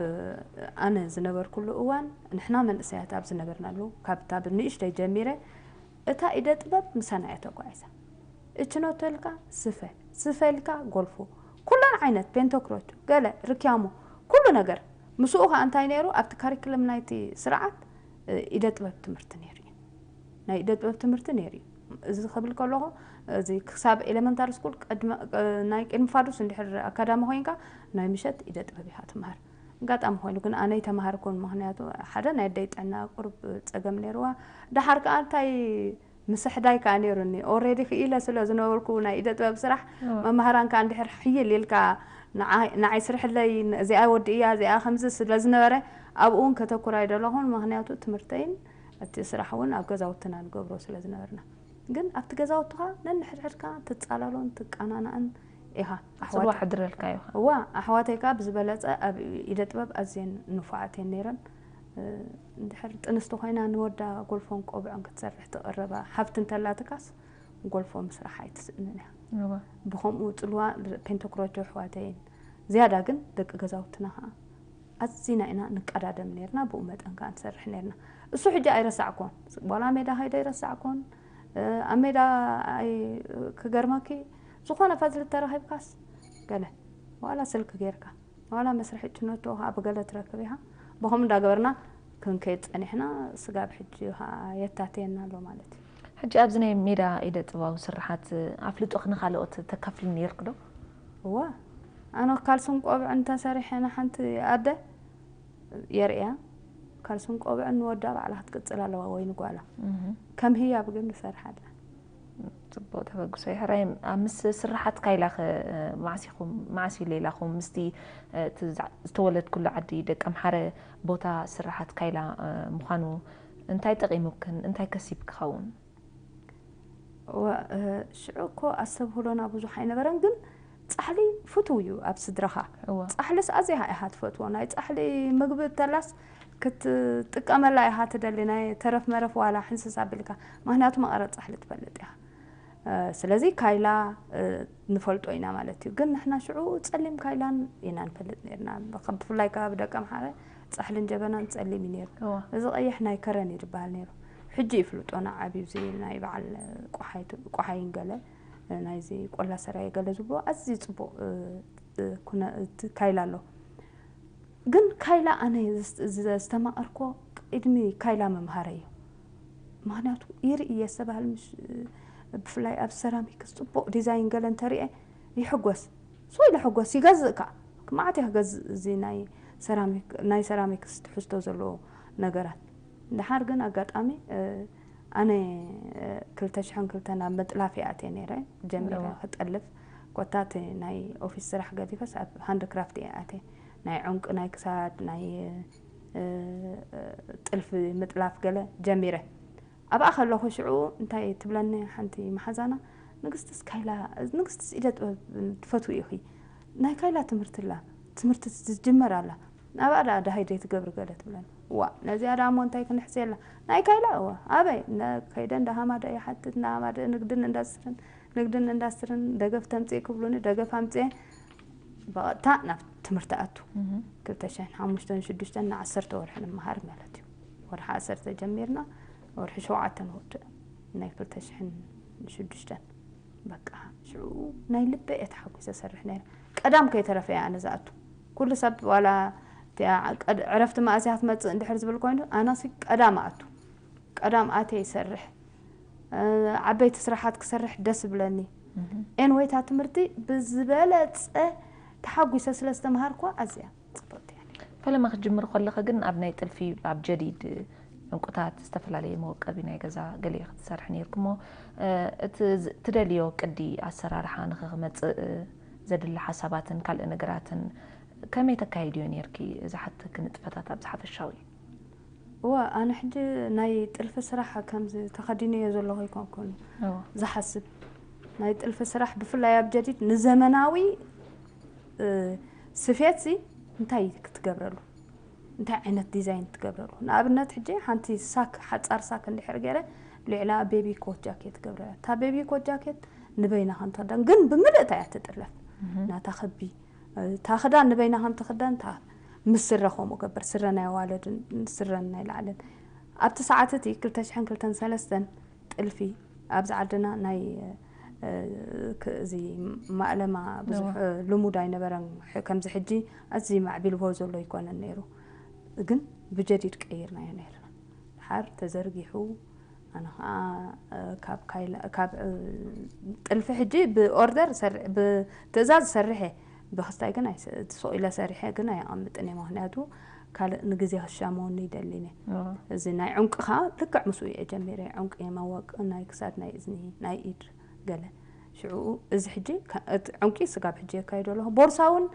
ኣነ ዝነበርኩሉ እዋን ንሕና መንእሰያት ኣብ ዝነበርናሉ ካብታ ብንእሽተይ ጀሚረ እታ ኢደ ጥበብ ምሳና እያ ተጓዒዛ። እችኖቶ ኢልካ ስፈ፣ ስፈ ኢልካ ጎልፎ፣ ኩለን ዓይነት ፔንቶክሮች፣ ገለ ርኪያሞ፣ ኩሉ ነገር። ምስኡ ከዓ እንታይ ነይሩ ኣብቲ ካሪክለም ናይቲ ስርዓት ኢደ ጥበብ ትምህርቲ ነይሩ እዩ። ናይ ኢደ ጥበብ ትምህርቲ ነይሩ እዩ። እዚ ክብል ከለኹ እዚ ክሳብ ኤሌመንታሪ ስኩል ናይ ቅድሚ ፋዱስ እንድሕር ኣካዳሚ ኮይንካ ናይ ምሸት ኢደ ጥበብ ኢኻ ትምሃር። ኣጋጣሚ ኮይኑ ግን ኣነ ይተምሃርኩን ምክንያቱ ሓደ ናይ ኣደይ ጥዕና ቁሩብ ፀገም ነይርዋ። ደሓር ከዓ እንታይ ምስሕዳይ ከዓ ነይሩኒ ኦሬዲ ክኢለ ስለ ዝነበርኩ ናይ ኢደ ጥበብ ስራሕ መምሃራን ከዓ እንድሕር ሕይል ኢልካ ንዓይ ስርሕለይ እዚኣ ወዲ እያ እዚኣ ከምዚ ስለ ዝነበረ ኣብኡ እውን ከተኩር ኣይደለኹን ምክንያቱ ትምህርተይን እቲ ስራሕ እውን ኣብ ገዛውትና ንገብሮ ስለ ዝነበርና ግን ኣብቲ ገዛውትኻ ነንሕድሕድካ ትፃላሎን ትቀናናእን ኢኻ ፅልዋ ሕድረልካ እዩ እዋ ኣሕዋተይ ከዓ ብዝበለፀ ኣብ ኢደ ጥበብ ኣዝየን ንፉዓት እየን ነይረን እንድሕር ጥንስቲ ኮይና ንወዳ ጎልፎን ቆብዖን ክትሰርሕ ትቕርባ ሓፍቲ እንተላትካስ ጎልፎ ምስራሕ ኣይትስእንን እያ ብኸምኡ ፅልዋ ፔንተክሮጆ ኣሕዋተይን ዝያዳ ግን ደቂ ገዛውትና ከዓ ኣዚና ኢና ንቀዳደም ነርና ብኡ መጠን ከዓ ንሰርሕ ነርና እሱ ሕጂ ኣይረሳዕኮን ዋላ ሜዳ ከይደ ኣይረሳዕኮን ኣብ ሜዳ ክገርመኪ ዝኾነ ፈትሊ ተረኺብካስ ገለ ዋላ ስልኪ ጌርካ ዋላ መስርሒ ጭነቶ ከዓ ብገለ ትረክብ ኢኻ ብኸም እንዳገበርና ክንከይድ ፀኒሕና ስጋብ ሕጂ ከዓ የታተየና ኣሎ ማለት እዩ ሕጂ ኣብዚ ናይ ሜዳ ኢደ ጥበባዊ ስርሓት ኣፍልጦ ንኻልኦት ተካፍሊ ነይርክ ዶ? እዋ ኣነ ካልስን ቆብዕን ተሰሪሐ ንሓንቲ ኣደ የርእያ ካልስን ቆብዕን ንወዳ ባዕላ ክትቅፅል ኣለዋ ወይ ንጓላ ከም ህያብ ግን ንሰርሕ ኣለና ፅቡቅ ተበግሶ ይሕራይ ኣብ ምስ ስርሓት ካይላ ከ ማዕሲኹም ማዕሲ ሌላኹም ምስቲ ዝተወለድኩሉ ዓዲ ደቂ ኣምሓረ ቦታ ስርሓት ካይላ ምዃኑ እንታይ ጠቒሙክን እንታይ ከሲብ ክኸውን ሽዑ እኮ ኣስተብህሎና ብዙሕ ኣይነበረን ግን ፃሕሊ ፍትው እዩ ኣብ ስድራኻ ፃሕልስ ኣዝያ ኢኻ ትፈትዎ ናይ ፃሕሊ ምግቢ ተላስ ክትጥቀመላ ኢኻ ትደሊ ናይ ተረፍ መረፍ ዋላ ሕንስስ ኣቢልካ ምክንያቱ መቐረት ፃሕሊ ትፈልጥ ኢኻ ስለዚ ካይላ ንፈልጦ ኢና ማለት እዩ ግን ንሕና ሽዑ ፀሊም ካይላን ኢና ንፈልጥ ነርና ብፍላይ ከባቢ ደቂ ኣምሓረ ፃሕልን ጀበናን ፀሊም እዩ ነይሩ እዚ ቀይሕ ናይ ከረን እዩ ዝበሃል ነይሩ ሕጂ ይፍልጦ ንዓብዩ እዚ ናይ በዓል ቆሓይን ገለ ናይዚ ቆላ ሰራየ ገለ ዝብሎ ኣዝዩ ፅቡቅ ካይላ ኣሎ ግን ካይላ ኣነ ዝተማቐርኮ ቅድሚ ካይላ መምሃረ እዩ ምክንያቱ ይርኢ እየ ዝተባህል ብፍላይ ኣብ ሰራሚክስ ፅቡቅ ዲዛይን ገለ እንተሪአ ይሕጎስ ሶ ኢለ ሕጎስ ይገዝእ ከዓ ማዕት እየ ክገዝእ እዚ ናይ ሰራሚክስ ትሕዝቶ ዘለዎ ነገራት ድሓር ግን ኣጋጣሚ ኣነ ክልተ ሽሕን ክልተን ኣብ ምጥላፍ እየ ኣትየ ነይረ ጀሚረ ክጠልፍ ኮታ እቲ ናይ ኦፊስ ስራሕ ገዲፈስ ኣብ ሃንድ ክራፍት እየ ኣትየ ናይ ዕንቂ ናይ ክሳድ ናይ ጥልፊ ምጥላፍ ገለ ጀሚረ ኣብኣ ከለኹ ሽዑ እንታይ ትብለኒ ሓንቲ መሓዛና ንግስትስ ካይላ ንግስትስ ኢደ ጥበብ ትፈትው ኢኺ ናይ ካይላ ትምህርቲ ላ ትምህርቲ ዝጅመር ኣላ ኣብኣ ደኣ ደሃይ ደይ ትገብሪ ገለ ትብለኒ ዋ ነዚኣ ደኣ እሞ እንታይ ክንሕስየላ ናይ ካይላ እዋ ኣበይ ከይደ እንዳ ሃማደ ይሓትት እንዳ ሃማደ ንግድን ኢንዳስትርን ንግድን ኢንዳስትርን ደገፍ ተምፅእ ክብሉኒ ደገፍ ኣምፅአ ብቐጥታ ናብ ትምህርቲ ኣቱ ክልተ ሽሕን ሓሙሽተን ሽዱሽተን ንዓሰርተ ወርሒ ንምሃር ማለት እዩ ወርሒ ዓሰርተ ጀሚርና ወርሒ ሸውዓተ ንወድእ ናይ ክልተ ሽሕን ሽዱሽተን በቃ ሽዑ ናይ ልበ እየ ተሓጒሰ ሰርሕ ነይረ ቀዳም ከይተረፈ እየ ኣነ ዝኣቱ ኩሉ ሰብ ዋላ ዕረፍቲ መኣዝያ ክትመፅእ እንድሕር ዝብል ኮይኑ ኣነሲ ቀዳም ኣቱ ቀዳም ኣትየ ይሰርሕ ዓበይቲ ስራሓት ክሰርሕ ደስ ብለኒ። ኤንወይ እታ ትምህርቲ ብዝበለፀ ተሓጒሰ ስለ ዝተምሃርኳ ኣዝያ ፅብቕቲ እያ። ፈለማ ክትጅምር ከለኺ ግን ኣብ ናይ ጥልፊ ኣብ ጀዲድ ዕንቁታት ዝተፈላለየ መወቀቢ ናይ ገዛ ገለ ክትሰርሒ ነይርኩሞ። እቲ ትደልዮ ቅዲ ኣሰራርሓ ንኽመፅእ ዘድሊ ሓሳባትን ካልእ ነገራትን ከመይ ተካይድዮ ነይርኪ? ዝሓተኪ ንጥፈታት ኣብ ዝሓፈሻዊ እዋ ኣነ ሕጂ ናይ ጥልፊ ስራሕ ከምዚ ተኸዲነዮ ዘለኹ ኣይኮንኩን ዝሓስብ። ናይ ጥልፊ ስራሕ ብፍላይ ኣብ ጀዲድ ንዘመናዊ ስፌት ሲ እንታይ ክትገብረሉ፣ እንታይ ዓይነት ዲዛይን ትገብረሉ? ንኣብነት ሕጂ ሓንቲ ሳክ፣ ሓፃር ሳክ እንድሕር ገይረ ልዕላ ቤቢ ኮት ጃኬት ትገብረ። እታ ቤቢ ኮት ጃኬት ንበይና ከም ትኽደን ግን ብምልእታ እያ ትጥለፍ። ናታ ክቢ እታ ክዳን ንበይና ከም ትኽደን እታ ምስ ስረ ከምኡ ገብር፣ ስረ ናይ ኣዋልድን ስረን ናይ ላዕልን። ኣብቲ ሰዓት እቲ ክልተ ሽሕን ክልተን ሰለስተን ጥልፊ ኣብዚ ዓድና ናይ እዚ ማእለማ ብዙሕ ልሙድ ኣይነበረን። ከምዚ ሕጂ ኣዚ ማዕቢልዎ ዘሎ ኣይኮነን ነይሩ፣ ግን ብጀዲድ ቀይርናዮ ነይርና። ድሓር ተዘርጊሑ ኣነ ከዓ ካብ ካይላ ካብ ጥልፊ ሕጂ ብኦርደር ብትእዛዝ ሰርሐ ብክስታይ ግን ስቕ ኢለ ሰሪሐ ግን ኣይኣቐምጥን እየ። ምክንያቱ ካልእ ንግዜ ክሻመወኒ ይደሊን እየ። እዚ ናይ ዕንቂ ከዓ ልክዕ ምስኡ እየ ጀሚረ። ዕንቂ መወቂ ናይ ክሳድ፣ ናይ እዝኒ፣ ናይ ኢድ ገለ። ሽዑ እዚ ሕጂ ዕንቂ ስጋብ ሕጂ የካይዶ ኣለኹ። ቦርሳ እውን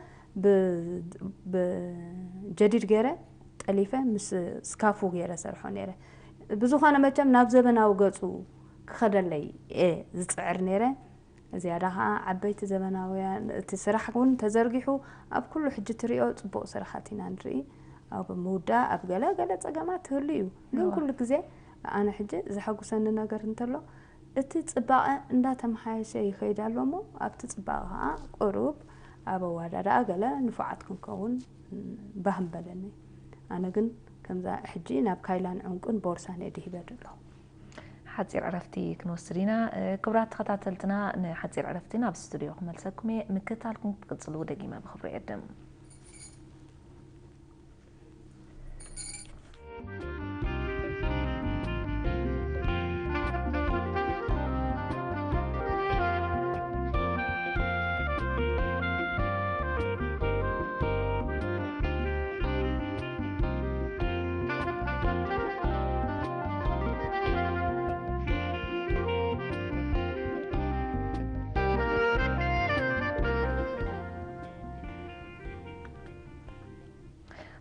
ብጀዲድ ገይረ ጠሊፈ ምስ ስካፉ ገይረ ሰርሖ ነይረ። ብዝኾነ መቸም ናብ ዘበናዊ ገፁ ክኸደለይ እየ ዝፅዕር ነይረ። ዝያዳ ከዓ ዓበይቲ ዘበናውያን እቲ ስራሕ እውን ተዘርጊሑ ኣብ ኩሉ ሕጂ ትሪኦ ፅቡቕ ስራሓት ኢና ንርኢ። ኣብ ምውዳእ ኣብ ገለ ገለ ፀገማት ትህሉ እዩ፣ ግን ኩሉ ግዜ ኣነ ሕጂ ዘሐጉሰኒ ነገር እንተሎ እቲ ፅባቐ እንዳተመሓየሸ ይኸይድ ኣሎ እሞ ኣብቲ ፅባቐ ከዓ ቁሩብ ኣብ ኣዋዳድኣ ገለ ንፉዓት ክንከውን ባህ ምበለኒ። ኣነ ግን ከምዛ ሕጂ ናብ ካይላን ዕንቁን ቦርሳን እየ ድሂበ ዘለኹ። ሓፂር ዕረፍቲ ክንወስድ ኢና። ክቡራት ተኸታተልትና ንሓፂር ዕረፍቲ ናብ ስቱድዮ ክመልሰኩም እየ። ምክትታልኩም ክትቅፅሉ ደጊመ ብኽብሪ እዕድም።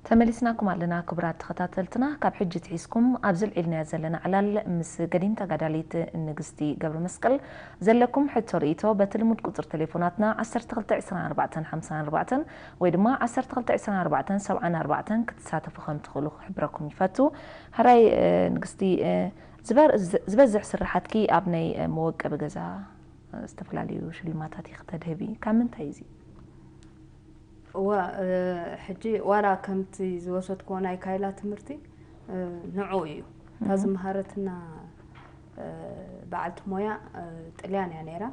ተመሊስናኩም ኣለና ክቡራት ተኸታተልትና። ካብ ሕጂ ትሒዝኩም ኣብ ዝልዒልናዮ ዘለና ዕላል ምስ ገዲም ተጋዳሊት ንግስቲ ገብረ መስቀል ዘለኩም ሕቶ ርእይቶ በቲ ልሙድ ቁጽሪ ቴሌፎናትና ዓሰርተ ክልተ ዕስራን ኣርባዕተን ሓምሳን ኣርባዕተን ወይ ድማ ዓሰርተ ክልተ ዕስራን ኣርባዕተን ሰብዓን ኣርባዕተን ክትሳተፉ ከም ትኽእሉ ክሕብረኩም ይፈቱ። ሕራይ ንግስቲ፣ ዝበዝሕ ስራሓትኪ ኣብ ናይ መወቀቢ ገዛ ዝተፈላለዩ ሽልማታት ኢኺ ተድህቢ። ካብ ምንታይ እዚ? እዋ ሕጂ ዋላ ከምቲ ዝወሰድክዎ ናይ ካይላ ትምህርቲ ንዑ እዩ። እታ ዝመሃረትና በዓልቲ ሞያ ጥልያን እያ ነይራ።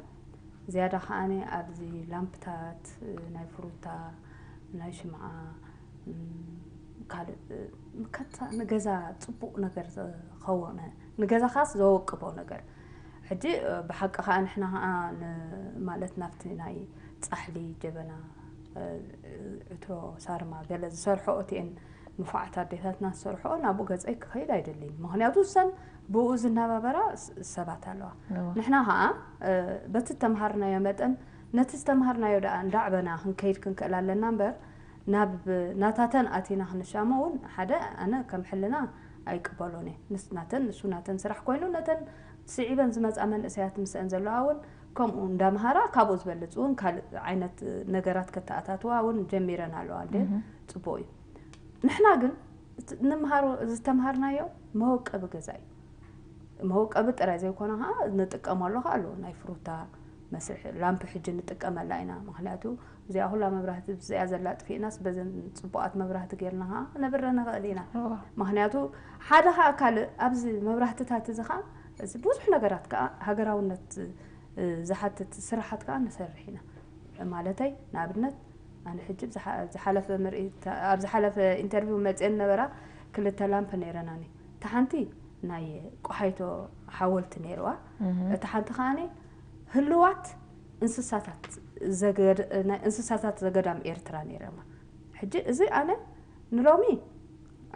ዝያዳ ከዓኒ ኣብዚ ላምፕታት ናይ ፍሩታ፣ ናይ ሽምዓ፣ ካልእ ከታ ንገዛ ፅቡቕ ነገር ዝኸውን ንገዛ ካስ ዘወቅቦ ነገር። ሕጂ ብሓቂ ከዓ ንሕና ከዓ ማለት ናብቲ ናይ ፃሕሊ ጀበና፣ ዕትሮ፣ ሳርማ ገለ ዝሰርሖ እቲኤን ንፉዓት ኣዴታትና ዝሰርሖ ናብኡ ገፀይ ክኸይድ ኣይደልይን። ምክንያቱ እሰን ብኡ ዝናባበራ ሰባት ኣለዋ። ንሕና ከዓ በቲ ዝተምሃርናዮ መጠን ነቲ ዝተምሃርናዮ ደኣ እንዳዕበና ክንከይድ ክንክእል ኣለና እምበር ናብ ናታተን ኣቲና ክንሻሞ እውን ሓደ ኣነ ከም ሕልና ኣይቅበሎን እየ። ናተን ንሱ ናተን ስራሕ ኮይኑ ነተን ስዒበን ዝመፃ መንእሰያት ምስአን ዘለዋ እውን ከምኡ እንዳምሃራ ካብኡ ዝበልፅ እውን ካልእ ዓይነት ነገራት ከተኣታትዋ እውን ጀሚረን ኣለዋ። እንደ ፅቡቅ እዩ። ንሕና ግን ንምሃሮ ዝተምሃርናዮ መወቀቢ ገዛ እዩ። መወቀቢ ጥራይ ዘይኮነ ከዓ ንጥቀመሉ ከዓ ኣሎ ናይ ፍሩታ መስርሒ ላምፕ ሕጂ ንጥቀመላ ኢና። ምክንያቱ እዚኣ ኩላ መብራህቲ እዚኣ ዘላ ጥፊእናስ በዘን ፅቡቃት መብራህቲ ጌርና ከዓ ነብረ ንኽእል ኢና። ምክንያቱ ሓደ ከዓ ካልእ ኣብዚ መብራህትታት እዚ ከዓ እዚ ብዙሕ ነገራት ከዓ ሃገራውነት ዝሓትት ስራሓት ከዓ ንሰርሕ ኢና። ማለተይ ንኣብነት ኣነ ሕጂ ዝሓለፈ ምርኢት ኣብ ዝሓለፈ ኢንተርቪው መፅኤን ነበራ ክልተ ላምፕ ነይረናኒ። እታ ሓንቲ ናይ ቆሓይቶ ሓወልቲ ነይርዋ። እታ ሓንቲ ከዓኒ ህልዋት እንስሳታት ዘገድ-፣ ናይ እንስሳታት ዘገዳም ኤርትራ ነይረማ። ሕጂ እዚ ኣነ ንሎሚ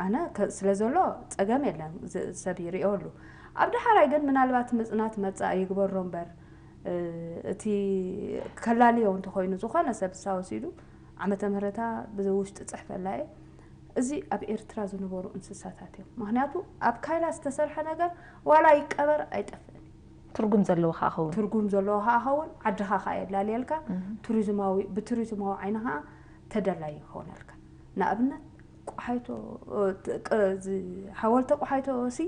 ኣነ ከ-፣ ስለ ዘሎ ጸገም የለን፣ ዝ-፣ ሰብ ይርእዮ ኣሉ። ኣብ ዳሕራይ ግን ምናልባት ምጽናት መጻኢ ይግበሮ እምበር፣ እ፣ እቲ ከላልዮ እንተኾይኑ ዝኾነ ሰብ እሳ ወሲዱ ዓመተ ምህረታ ብውሽጢ ጽሕፈላ እየ። እዚ ኣብ ኤርትራ ዝነበሩ እንስሳታት እዮም። ምኽንያቱ ኣብ ካይላ ዝተሰርሐ ነገር ዋላ ይቀበር ኣይጠፍእን። ትርጉም ዘለዎ ከኣ ኸውን። ትርጉም ዘለዎ ከኣ ኸውን፣ ዓድኻ ከኣ የላልየልካ፣ ቱሪዝማዊ፣ ብቱሪዝማዊ ዓይኒ ከኣ ተደላይ ይኸውነልካ። ንኣብነት ቆሓይቶ፣ እ፣ ት-፣ ቅ-፣ እዚ ሓወልቲ ቆሓይቶ ሲ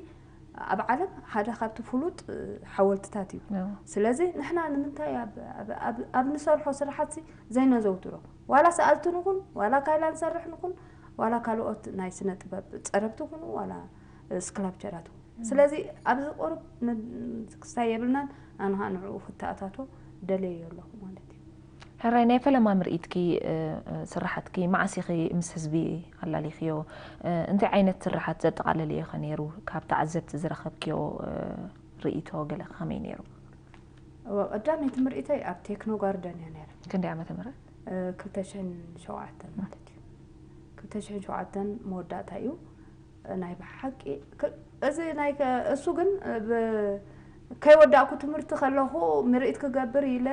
ኣብ ዓለም ሓደ ካብቲ ፍሉጥ፣ እ፣ ሓወልትታት እዩ። እዎ። ስለዚ ንሕና ንምንታይ ኣብ፣ ኣብ፣ ኣብ፣ ኣብ ንሰርሖ ስራሓት ሲ ዘይነዘውትሮ? ዋላ ሰኣልቲ ንኹን፣ ዋላ ካይላ ንሰርሕ ንኹን፣ ዋላ ካልኦት ናይ ስነ ጥበብ ጸረብቲ ኩኑ፣ ዋላ፣ እ፣ ስክላፕቸራት ኩኑ። ስለዚ ኣብዚ ቁሩብ ን-፣ ክስታይ የብልናን፣ ኣነ ኸኣ ንዕኡ ክተኣታቶ ደለየ ኣለኹ ማለት እዩ። ሕራይ፣ ናይ ፈለማ ምርኢትኪ፣ እ፣ እ፣ ስራሓትኪ መዓስ ኢኺ ምስ ህዝቢ ኣላሊኽዮ? እ፣ እንታይ ዓይነት ስራሓት ዘጠቓለለ እዩ ኸ ነይሩ? ካብ ተዓዘብቲ ዝረኸብክዮ፣ እ፣ ርእይቶ ገለ ከመይ ነይሩ? እወ፣ ቀዳመይቲ ምርኢተይ ኣብ ቴክኖ ጋርደን እያ ነይራ። ክንደይ ዓመተ ምህረት? እ፣ ክልተ ሽሕን ሸውዓተን ማለት እዩ። ክልተ ሽሕን ሸውዓተን መወዳእታ እዩ። ናይ ብሓቂ ክ-፣ እዚ ናይ ከ-፣ እሱ ግን ብ-፣ ከይወዳእኩ ትምህርቲ ከለኹ ምርኢት ክገብር ኢለ፣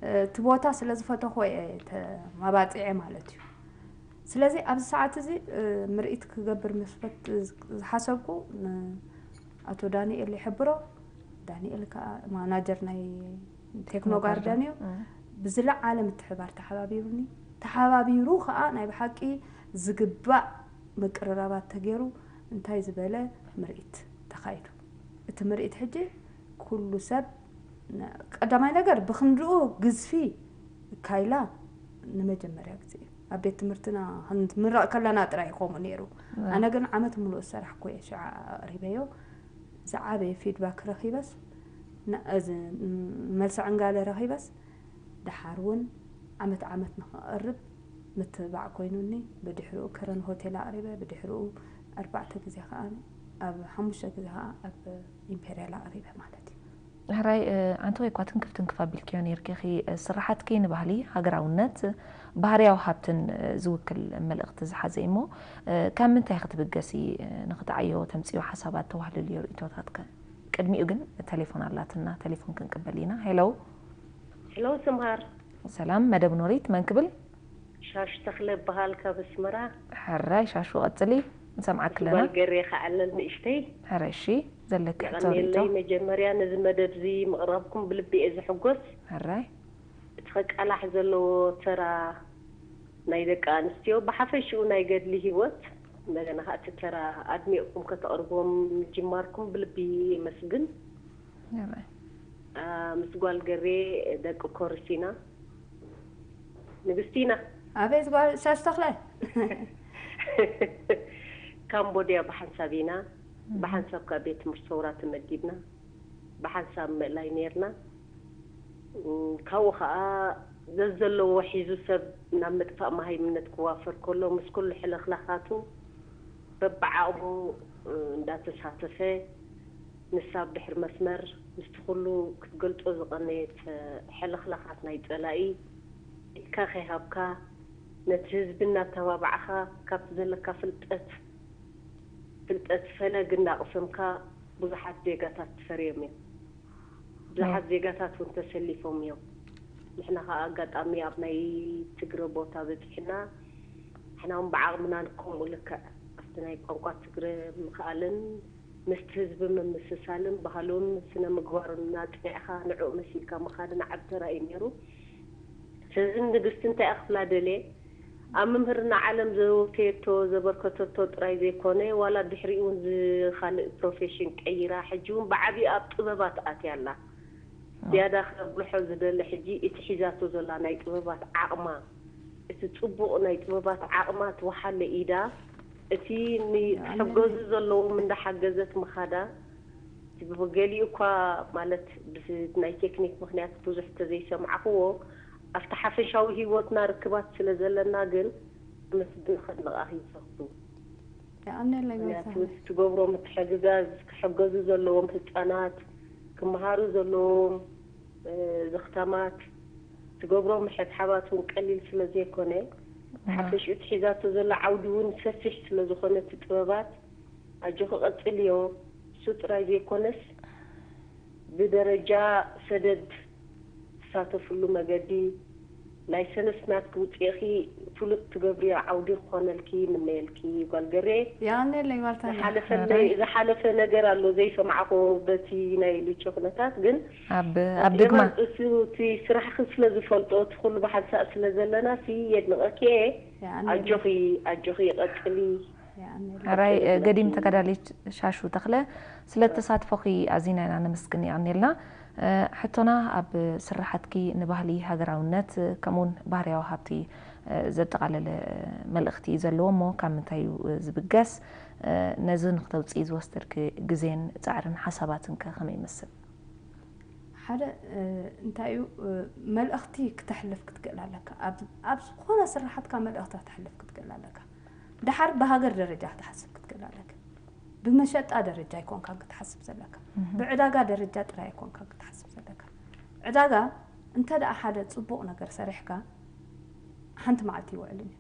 እ፣ እቲ ቦታ ስለ ዝፈተኹ እየ ተማባጺዐ ማለት እዩ። ስለዚ ኣብዚ ሰዓት እዚ፣ እ፣ ምርኢት ክገብር ምስ ፈት-፣ ዝሓሰብኩ ንኣቶ ዳንኤል ይሕብሮ። ዳንኤል ከኣ ማናጀር ናይ ቴክኖ ጋርደን እዩ። እ። ብዝለዓለ ምትሕባር ተሓባቢሩኒ። ተሓባቢሩ ከኣ ናይ ብሓቂ ዝግባእ ምቅርራባት ተገይሩ እንታይ ዝበለ ምርኢት ተኻይዱ። እቲ ምርኢት ሕጂ ኩሉ ሰብ ነ-፣ ቀዳማይ ነገር ብኽንድኡ ግዝፊ ካይላ ንመጀመርያ ግዜ እዩ። ኣብ ቤት ትምህርትና ክንምረቕ ከለና ጥራይ እዩ ከምኡ ነይሩ። እ። ኣነ ግን ዓመት ምሉእ ዝሰራሕኩ እየ ሽዓ ኣቕሪበዮ። ዝዓበየ ፊድባክ ረኺበስ፣ ን-፣ እዚ፣ ም-፣ መልሲ ዕንጋለ ረኺበስ፣ ደሓር እውን ዓመት ዓመት ንኸቐርብ ምትብባዕ ኮይኑኒ። ብድሕሪኡ ከረን ሆቴል ኣቕሪበ፣ ብድሕሪኡ ኣርባዕተ ግዜ ከኣ፣ ኣብ ሓሙሽተ ግዜ ከኣ ኣብ ኢምፔርያል ኣቕሪበ ማለት እዩ። ሕራይ፣ እ፣ ኣንቲ ወይ እኳ ትንክፍ ትንክፍ ኣቢልክዮ ነይርኪ ኢኺ፣ እ፣ ስራሓትኪ ንባህሊ፣ ሃገራውነት፣ ባህርያዊ ሃብትን፣ እ፣ ዝውክል መልእኽቲ ዝሓዘ እዩ እሞ፣ እ፣ ካብ ምንታይ ክትብገሲ፣ እ፣ ንኽትዓዮ ተምጽዮ ሓሳባት ተዋህልልዮ ርእይቶታትከ? ቅድሚኡ ግን ተሌፎን ኣላትና፣ ተሌፎን ክንቅበል ኢና። ሄሎ። ሄሎ፣ ስምሃር። ሰላም፣ መደብ ኖሪት፣ መን ክብል? ሻሽ ተኽለ እበሃል ካብ ኣስመራ። ሕራይ ሻሹ፣ ቀጽሊ፣ ንሰምዓኪ ኣለና። ጓል ገሬ ከዓለል ንእሽተይ። ሕራይ፣ እሺ፣ ዘለኪ ሕቶ ርእይቶ? የቐንየለይ። መጀመርያ ነዚ መደብ እዚ ምቕራብኩም ብልቢ እየ ዝሕጎስ። ሕራይ። እቲ ከቃላሕ ዘለዎ ተራ ናይ ደቂ ኣንስትዮ ብሓፈሽኡ ናይ ገድሊ ህይወት፣ እንደገና ከዓ እቲ ተራ ኣድሚቕኩም ከተቕርብዎም ምጅማርኩም ብልቢ የመስግን። ሕራይ። አ፣ ምስ ጓል ገሬ ደቂ ኮርስ ኢና። ንግስቲ ኢና። ኣቤት ጓል ሻሽ ተኽለ። ካምቦድያ ብሓንሳብ ኢና። ብሓንሳብ ካብ ቤት ትምህርቲ ሰውራ ተመዲብና። ብሓንሳብ ምእላይ ነይርና። እም፣ ካብኡ ኸዓ ዘዘለዎ ሒዙ ሰብ ናብ ምጥፋእ መሃይምነት ክዋፈር ከሎ፣ ምስ ኩሉ ሕልኽላኻቱ በብዓቕሙ፣ እ፣ እንዳተሳተፈ፣ ንሳ ኣብ ድሕሪ መስመር ምስቲ ኩሉ ክትገልጾ ዝቐነየት፣ እ፣ ሕልኽላኻት ናይ ጸላኢ ኢድካ ከይሃብካ፣ ነቲ ህዝቢ እናተባባዕኻ፣ ካብቲ ዘለካ ፍልጠት፣ ፍልጠት ፈለግ እንዳቕሰምካ ብዙሓት ዜጋታት ተፈርዮም እዮም። ብዙሓት ዜጋታት እውን ተሰሊፎም እዮም። ንሕና ከዓ ኣጋጣሚ ኣብ ናይ ትግረ ቦታ በፂሕና፣ ንሕና እውን ብዓቕምና ከምኡ ልክዕ ኣብቲ ናይ ቋንቋ ትግረ ምኽኣልን ምስቲ ህዝቢ ምምስሳልን ባህሉን ስነ ምግባሩን እናፅኒዕኻ ንዕኡ መሲልካ ምኻድን ዓቢ ተራ እዩ ነይሩ። ስለዚ ንግስቲ እንታይ እያ ክብላ ደልየ፣ ኣብ ምምህርና ዓለም ዘወፈየቶ ዘበርከተቶ ጥራይ ዘይኮነ፣ ዋላ ድሕሪኡ እውን ዝኻልእ ፕሮፌሽን ቀይራ፣ ሕጂ እውን ብዓቢኡ ኣብ ጥበባት ኣትያ ኣላ። ዝያዳ ከጉልሖ ዝደሊ ሕጂ እቲ ሒዛቶ ዘላ ናይ ጥበባት ዓቕማ፣ እቲ ጽቡቕ ናይ ጥበባት ዓቕማ ትወሓለ ኢዳ፣ እቲ ን-፣ ኣነ ክሕገዙ ዘለዎም እንዳሓገዘት ምኻዳ፣ ገሊኡ እኳ ማለት ብስ-፣ ናይ ቴክኒክ ምኽንያት ብዙሕ ተዘይሰማዕኽዎ፣ ኣብቲ ሓፈሻዊ ህይወትና ርክባት ስለ ዘለና ግን ምስግን ከድንቓኺ ይፈቱ። የቐንየለይ ምክንያቱ ጎይታ። እቲ ትገብሮ ምትሕግጋዝ ክሕገዙ ዘለዎም ህፃናት፣ ክመሃሩ ዘለዎም እ፣ ዘኽታማት፣ ትገብሮ ምሕትሓባት እውን ቀሊል ስለ ዘይኮነ፣ ሓፈሽኡ እቲ ሒዛቶ ዘላ ዓውዲ እውን ሰፊሕ ስለ ዝኾነ እቲ ጥበባት ኣጆኺ ቀፅልዮ። እሱ ጥራይ ዘይኮነስ ብደረጃ ሰደድ ትሳተፍሉ መገዲ ላይሰንስ ናትኪ ውፅኢኺ ፍሉጥ ትገብርዮ ዓውዲ ክኾነልኪ ይምነየልኪ ጓል ገሬ። የቐንየለይ ጓል ታዛ። ዝሓለፈለይ ዝሓለፈ ነገር ኣሎ ዘይሰማዕኹ በቲ ናይ ልጆ ኩነታት ግን ኣብ ኣብ ድግማ እሱ እቲ ስራሕኺ ስለ ዝፈልጦ እቲ ኩሉ ብሓንሳእ ስለ ዘለና ሲ የድንቐኪ እየ። የቐንየለይ። ኣጆኺ ኣጆኺ ቀፅሊ። የቐንየለይ። ሕራይ ገዲም ተጋዳሊት ሻሹ ተኽለ ስለ ተሳትፎኺ ኣዚና ኢና ነመስግን። የቐንየልና። ሕቶና ኣብ ስራሓትኪ ንባህሊ ሃገራውነት ከምኡውን ባህርያዊ ሃብቲ ዘጠቓለለ መልእኽቲ እዩ ዘለዎ እሞ ካብ ምንታይ እዩ ዝብገስ? ነዚ ንክተውፅኢ ዝወሰድኪ ግዜን ፃዕርን ሓሳባትን ከ ከመይ ይመስል? ሓደ እንታይ እዩ መልእኽቲ ክተሕልፍ ክትክእል ኣለካ። ኣብ ዝኾነ ስራሓትካ መልእኽቲ ክተሕልፍ ክትክእል ኣለካ። ደሓር ብሃገር ደረጃ ክትሓስብ ክትክእል ኣለካ። ብመሸጣ ደረጃ ኣይኮንካን ክትሓስብ ዘለካ፣ ብዕዳጋ ደረጃ ጥራይ ኣይኮንካን ክትሓስብ ዘለካ። ዕዳጋ እንተ ደኣ ሓደ ጽቡቕ ነገር ሰሪሕካ ሓንቲ መዓልቲ ይውዕልን እዩ።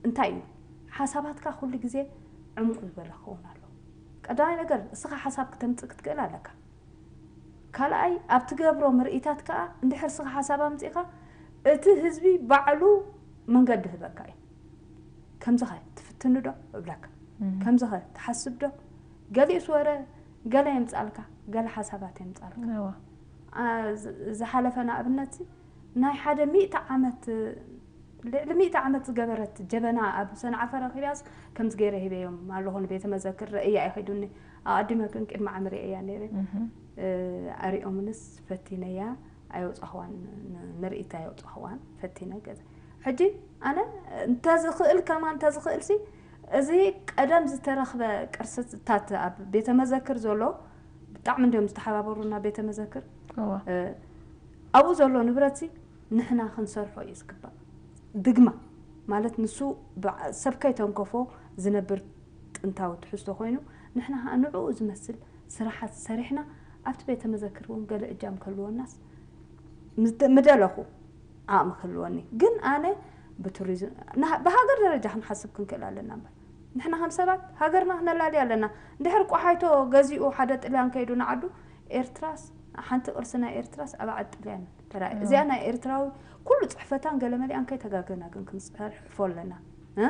እንታይ እዩ ሓሳባትካ ኩሉ ግዜ ዕሙቕ ዝበለ ክኸውን ኣለዎ። ቀዳማይ ነገር እስኻ ሓሳብ ክተምጽእ ክትክእል ኣለካ። ካልኣይ ኣብ ትገብሮ ምርኢታት ከኣ እንድሕር እስኻ ሓሳብ ኣምጺእኻ እቲ ህዝቢ ባዕሉ መንገዲ ህበካ እዩ። ከምዚ ኸ ትፍትኑ ዶ እብለካ። ከምዚ ኸ ትሓስብ ዶ? ገሊኡስ ወረ ገለ የምጻልካ፣ ገለ ሓሳባት የምጻልካ። እዋ። አ፣ ዝ- ዝሓለፈ ንኣብነት ናይ ሓደ ሚእቲ ዓመት ልዕሊ ሚእቲ ዓመት ዝገበረት ጀበና ኣብ ሰንዓፈ ረኺብያስ ከምዚ ገይረ ሂበዮም ኣለኹ ንቤተ መዘክር ረእያ ይኸይዱኒ ኣቐዲመ ግን ቅድሚ ዓሚ ርእያ ነይረ። ኣሪኦምንስ ፈቲነያ ኣየውፃኽዋን፣ ምርኢት ኣየውፃኽዋን ፈቲነ ገዛ። ሕጂ ኣነ እንተዝኽእል ከማን እንተዝኽእል ሲ እዚ ቀደም ዝተረኽበ ቅርስታት ኣብ ቤተ መዘክር ዘሎ ብጣዕሚ እንዲዮም ዝተሓባበሩና ቤተ መዘክር እዋ። ኣብኡ ዘሎ ንብረት ሲ ንሕና ክንሰርሖ እዩ ዝግባእ። ድግማ ማለት ንሱ ብዓ- ሰብ ከይተንከፎ ዝነብር ጥንታዊ ትሕዝቶ ኮይኑ ንሕና ከዓ ንዕኡ ዝመስል ስራሓት ሰሪሕና ኣብቲ ቤተ መዘክር እውን ገለ እጃም ከልወናስ ምደ- ምደለኹ ዓቕሚ ክህልወኒ ግን ኣነ ብቱሪዝም ንሃ- ብሃገር ደረጃ ክንሓስብ ክንክእል ኣለና እምበር ንሕና ከም ሰባት ሃገርና ክነላልያ ኣለና። እንድሕር ቆሓይቶ ገዚኡ ሓደ ጥልያን ከይዱ ንዓዱ ኤርትራስ ሓንቲ ቅርሲ ናይ ኤርትራስ ኣብ ዓድ ጥልያን ተራእየ። እዚኣ ናይ ኤርትራዊ ኩሉ ፅሕፈታን ገለመሊኣን ከይተጋገና ግን ክንፅሕፎ ኣለና። እ?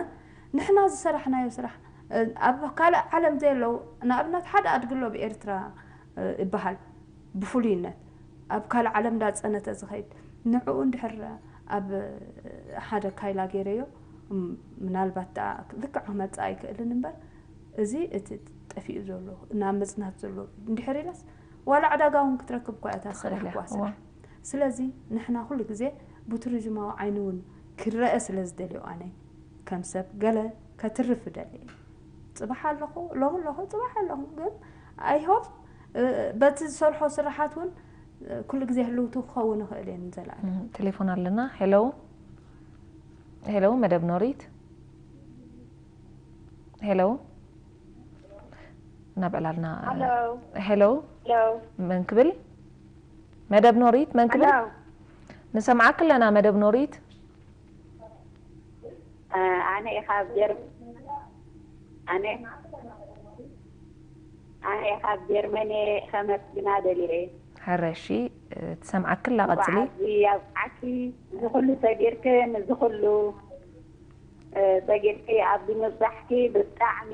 ንሕና ዝሰራሕናዮ ስራሕ እ፣ ኣብ ካልእ ዓለም ዘየለዉ ንኣብነት ሓደ ኣድግሎ ብኤርትራ እ፣ ይበሃል ብፍሉይነት ኣብ ካልእ ዓለም እንዳፀነተ ዝኸይድ ንዕኡ እንድሕር ኣብ ሓደ ካይላ ገይረዮ ም- ምናልባት ደኣ ልክዕ ክመፅእ ኣይክእልን እምበር እዚ እቲ ጠፊኡ ዘሎ ናብ ምፅናት ዘሎ እንድሕር ኢላስ ዋላ ዕዳጋ እውን ክትረክብ እኳ እያ እታ ትኽእል እያ፣ ስራሕ እኳ እዋ። ስራሕ ስለዚ ንሕና ኩሉ ግዜ ብቱሪዝማዊ ዓይኒ እውን ክረአ ስለ ዝደልዮ ኣነ ከም ሰብ ገለ ከትርፍ እደሊ እየ። ፅባሕ ኣለኹ ሎሚ ኣለኹ ፅባሕ ኣለኹ ግን ኣይሆፕ በቲ ዝሰርሖ ስራሓት እውን ኩሉ ግዜ ህልውቱ ክኸውን ይኽእል እየ ንዘለኣለም። እም፣ ቴሌፎን ኣለና። ሄሎ ሄሎ፣ መደብ ኖሪት። ሄሎ፣ ናብ ዕላልና። ሄሎ። ሄሎ፣ ሄሎ። መን ክብል? መደብ ኖሪት መን ክብል? ሄሎ። ንሰምዓክ ኣለና። መደብ ኖሪት። ኣነ ኢኻ ጀር ኣነ ኣነ ኢኻ ጀርመን ከመስግና ደልየ። ሕረሺ፣ ትሰምዓክ ኣላ። ቀጽሊ። ብዓዚ ኣብዓኪ ዝኹሉ ሰጊርክን ዝኹሉ ሰጊርኪ ኣብዚ ምብጻሕኪ ብጣዕሚ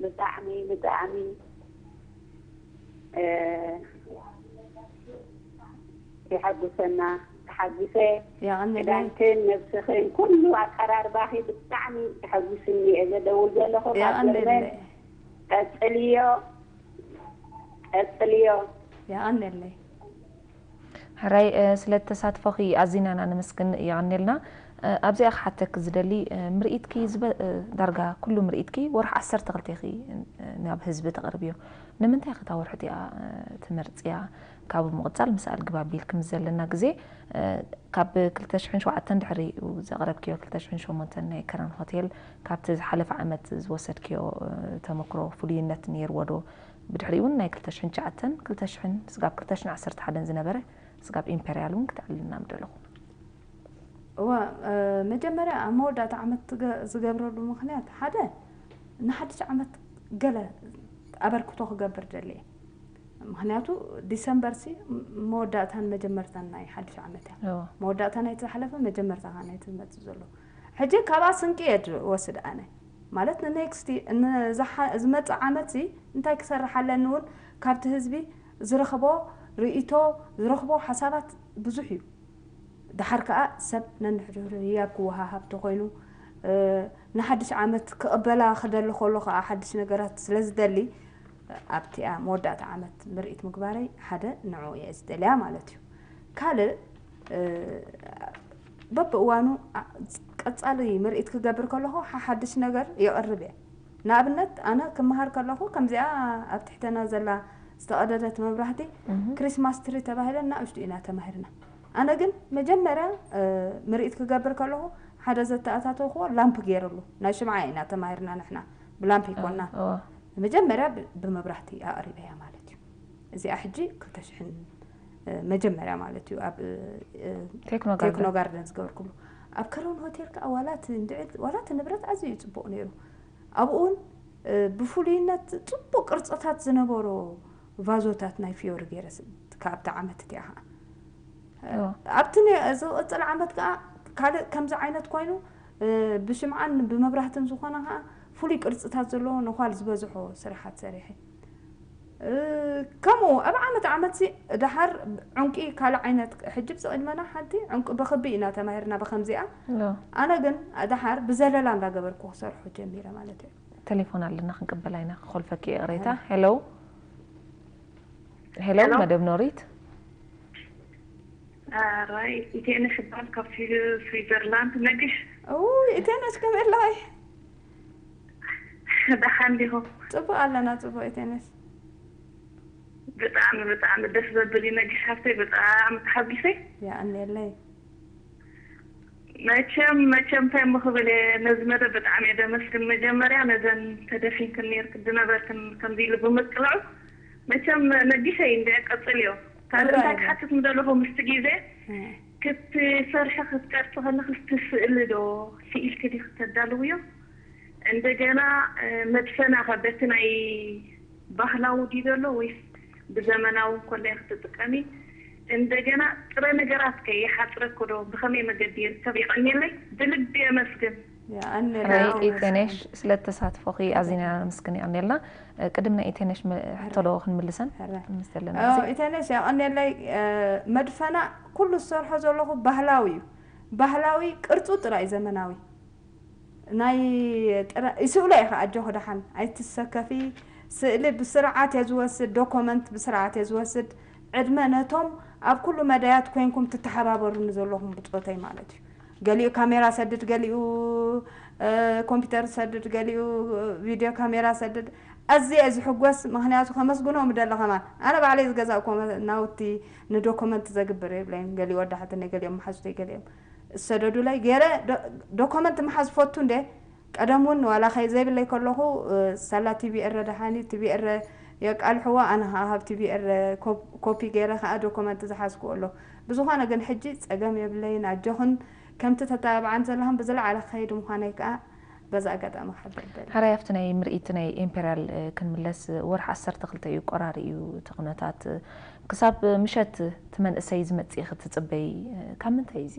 ብጣዕሚ ብጣዕሚ የሐጉሰና። ተሓጉሰ። የቐንየለይ። ክዳንክን ነብስኽን ኩሉ ኣቀራርባኺ ብጣዕሚ ተሐጉስኒ እየ። ዘደውል ዘለኹ ካብ ጀርመን። የቐንየለይ። ቀጽልዮ ቀጽልዮ። የቐንየለይ። ሕራይ፣ ስለ ተሳትፎኺ ኣዚና ኢና ነመስግን። የቐንየልና። ኣብዚኣ ክሓተኪ ዝደሊ፣ ምርኢትኪ ዝበ-፣ ዳርጋ ኩሉ ምርኢትኪ ወርሒ ዓሰርተ ክልተ ኢኺ ናብ ህዝቢ ተቕርብዮ። ንምንታይ ኢኺ እታ ወርሒ እቲኣ ትመርጽያ? ካብኡ ምቕጻል ምስ ኣልግብ ኣቢልኪ ምስ ዘለና ግዜ፣ ካብ ክልተ ሽሕን ሸውዓተን ድሕሪኡ ዘቕረብክዮ፣ ክልተ ሽሕን ሸሞንተን ናይ ከረን ሆቴል፣ ካብቲ ዝሓለፈ ዓመት ዝወሰድክዮ ተመክሮ ፍሉይነት ነይርዎ ዶ? ብድሕሪኡ እውን ናይ ክልተ ሽሕን ትሽዓተን፣ ክልተ ሽሕን ስጋብ ክልተ ሽሕን ዓሰርተ ሓደን ዝነበረ ስጋብ ኢምፔርያል እውን ክተዕልልና ምደለኹ። እወ፣ መጀመርያ ኣብ መወዳእታ ዓመት ዝገብረሉ ምኽንያት ሓደ ንሓድሽ ዓመት ገለ ኣበርክቶ ክገብር ደልየ። ምኽንያቱ ዲሰምበር ሲ መወዳእታን መጀመርታን ናይ ሓድሽ ዓመት እያ። መወዳእታ ናይቲ ዝሓለፈ፣ መጀመርታ ናይቲ ዝመፅእ ዘሎ። ሕጂ ካብኣ ስንቂ እየ ዝወስድ ኣነ። ማለት ንኔክስት፣ ዝመፅእ ዓመት ሲ እንታይ ክሰርሕ ኣለኒ እውን ካብቲ ህዝቢ ዝረኽቦ ርእይቶ፣ ዝረኽቦ ሓሳባት ብዙሕ እዩ። ደሓር ከኣ ሰብ ነንሕድሕዱ ህያብ ክወሃሃብ ተኾይኑ፣ ንሓድሽ ዓመት ክቕበላ ክደሊ ከሎ ከኣ ሓድሽ ነገራት ስለ ዝደሊ፣ ኣብቲኣ መወዳእታ ዓመት ምርኢት ምግባረይ ሓደ ንዕኡ እየ ዝደልያ ማለት እዩ። ካልእ፣ በብእዋኑ ቀጻሊ ምርኢት ክገብር ከለኹ ሓሓድሽ ነገር የቕርብ እየ። ንኣብነት ኣነ ክመሃር ከለኹ ከምዚኣ ኣብ ትሕተና ዘላ ዝተቐደደት መብራህቲ ክሪስማስ ትሪ ተባሂለን ንእሽቱ ኢና ተማሂርና። ኣነ ግን መጀመርያ ምርኢት ክገብር ከለኹ ሓደ ዘተኣታተውክዎ ላምፕ ገይርሉ ናይ ሽምዓ ኢና ተማሂርና ንሕና ብላምፕ ይኮና። መጀመርያ ብመብራህቲ ኣቕሪበያ ማለት እዩ። እዚኣ ሕጂ ክልተ ሽሕን መጀመርያ ማለት እዩ ኣብ ቴክኖ ጋርደን ዝገበርኩሉ። ኣብ ከረን ሆቴል ከዓ ዋላ እቲ እንድዒ ዋላ እቲ ንብረት ኣዝዩ እዩ ፅቡቕ ነይሩ። ኣብኡ እውን ብፍሉይነት ፅቡቕ ቅርፅታት ዝነበሮ ቫዞታት ናይ ፊዮሪ ገይረ ካብቲ ዓመት እቲኣ ከዓ ኣብቲ ዝቕፅል ዓመት ከዓ ካልእ ከምዚ ዓይነት ኮይኑ ብሽምዓን ብመብራህትን ዝኾነ ከዓ ፍሉይ ቅርፅታት ዘለዎ ነዃል ዝበዝሖ ስራሓት ሰሪሐ። ከምኡ ኣብ ዓመት ዓመት ሲ ደሓር ዕንቂ ካልእ ዓይነት ሕጂ ብዝቕድመና ሓንቲ ዕንቂ ብኽቢ ኢና ተማሂርና ብከምዚኣ። ኣነ ግን ደሓር ብዘለላ እንዳገበርኩ ክሰርሖ ጀሚረ ማለት እዩ። ቴሌፎን ኣለና ክንቅበላ ኢና ክኾልፈኪ ይቕሬታ። ሄሎ ሄሎ መደብ ኖሪት። ራይ ኢቴነሽ እባል ካብ ስዊዘርላንድ ነግሽ። ኢቴነሽ ከመይ ኣለኺ? ደሓን ዲኹም? ጽቡቕ ኣለና ጽቡቕ ኢቴነሽ። ብጣዕሚ ብጣዕሚ ደስ ዘብል እዩ ነግሽ ሃብተይ፣ ብጣዕሚ ተሓጒሰ። የቐንየለይ። መቸም መቸም እንታይ እሞ ክብል እየ፣ ነዚ መደብ ብጣዕሚ እየ ደመስግን። መጀመርያ ነዘን ተደፊንክን ነይርክን ዝነበርክን ከምዚ ኢሉ ብምቅላዑ መቸም ነጊሰ እዩ እንድዒ ቀጽልዮ። ካልእ እንታይ ክሓትት ምደለኹ ምስቲ ግዜ ክትሰርሒ ክትቀርጺ ከለኺ እቲ ስእሊ ዶ ስኢልኪ ዲኺ ተዳልውዮ? እንደገና መድፈና ከ በቲ ናይ ባህላዊ ድዩ ዘሎ ወይስ ብዘመናዊ እንኮላይ ክትጥቀሚ? እንደገና ጥረ ነገራት ከ ይሓጽረኪ ዶ? ብኸመይ መገዲ ይርከብ? የቐንየለይ፣ ብልቢ የመስግን። ራይ ኢቴነሽ ስለ ተሳትፎኺ ኣዚና ኢና ነመስግን። የቐንየልና። ቅድም ናይ ኢቴነሽ ሕቶ ዶ ክንምልሰን ምስ ዘለና ኢቴነሽ የቐንየለይ። መድፈና ኩሉ ዝሰርሖ ዘለኹ ባህላዊ እዩ። ባህላዊ ቅርጹ ጥራይ ዘመናዊ ናይ ጥረ ይስእሎ ኢኻ ኣጆኺ ደሓን ኣይትሰከፊ። ስእሊ ብስርዓት እየ ዝወስድ፣ ዶኮመንት ብስርዓት እየ ዝወስድ። ዕድመ ነቶም ኣብ ኩሉ መዳያት ኮይንኩም ትተሓባበሩኒ ዘለኹም ብጾተይ ማለት እዩ። ገሊኡ ካሜራ ሰድድ፣ ገሊኡ ኮምፒተር ሰድድ፣ ገሊኡ ቪድዮ ካሜራ ሰድድ። ኣዝየ እየ ዝሕጎስ፣ ምኽንያቱ ከመስግኖ ምደሊ ከማን ኣነ ባዕለይ ዝገዛእኩዎ ናውቲ ንዶኮመንት ዘግብር የብለይን። ገሊኡ ወዳሓትኒ፣ ገሊኦም መሓዙተይ፣ ገሊኦም ዝሰደዱለይ ገይረ ዶኮመንት ምሓዝ ፈቱ እንደ ቀደም እውን ዋላ ከይ ዘይብለይ ከለኹ ሳላ ቲቪ ኤረ ደሓኒ ቲቪ ኤረ የቃልሕዎ ኣነ ከዓ ካብ ቲቪ ኤረ ኮፒ ገይረ ከዓ ዶኮመንት ዝሓዝኩ ኣሎ። ብዝኾነ ግን ሕጂ ፀገም የብለይን ኣጆኽን ከምቲ ተተባብዓን ዘለኽን ብዝለዓለ ክኸይድ ምዃነይ ከዓ በዚ ኣጋጣሚ ክሕብር ደሊ። ሕራይ ኣብቲ ናይ ምርኢት ናይ ኢምፔርያል ክንምለስ ወርሒ ዓሰርተ ክልተ እዩ ቆራሪ እዩ እቲ ኩነታት ክሳብ ምሸት እቲ መንእሰይ ዝመፅእ ክትፅበይ ካብ ምንታይ እዩ እዚ?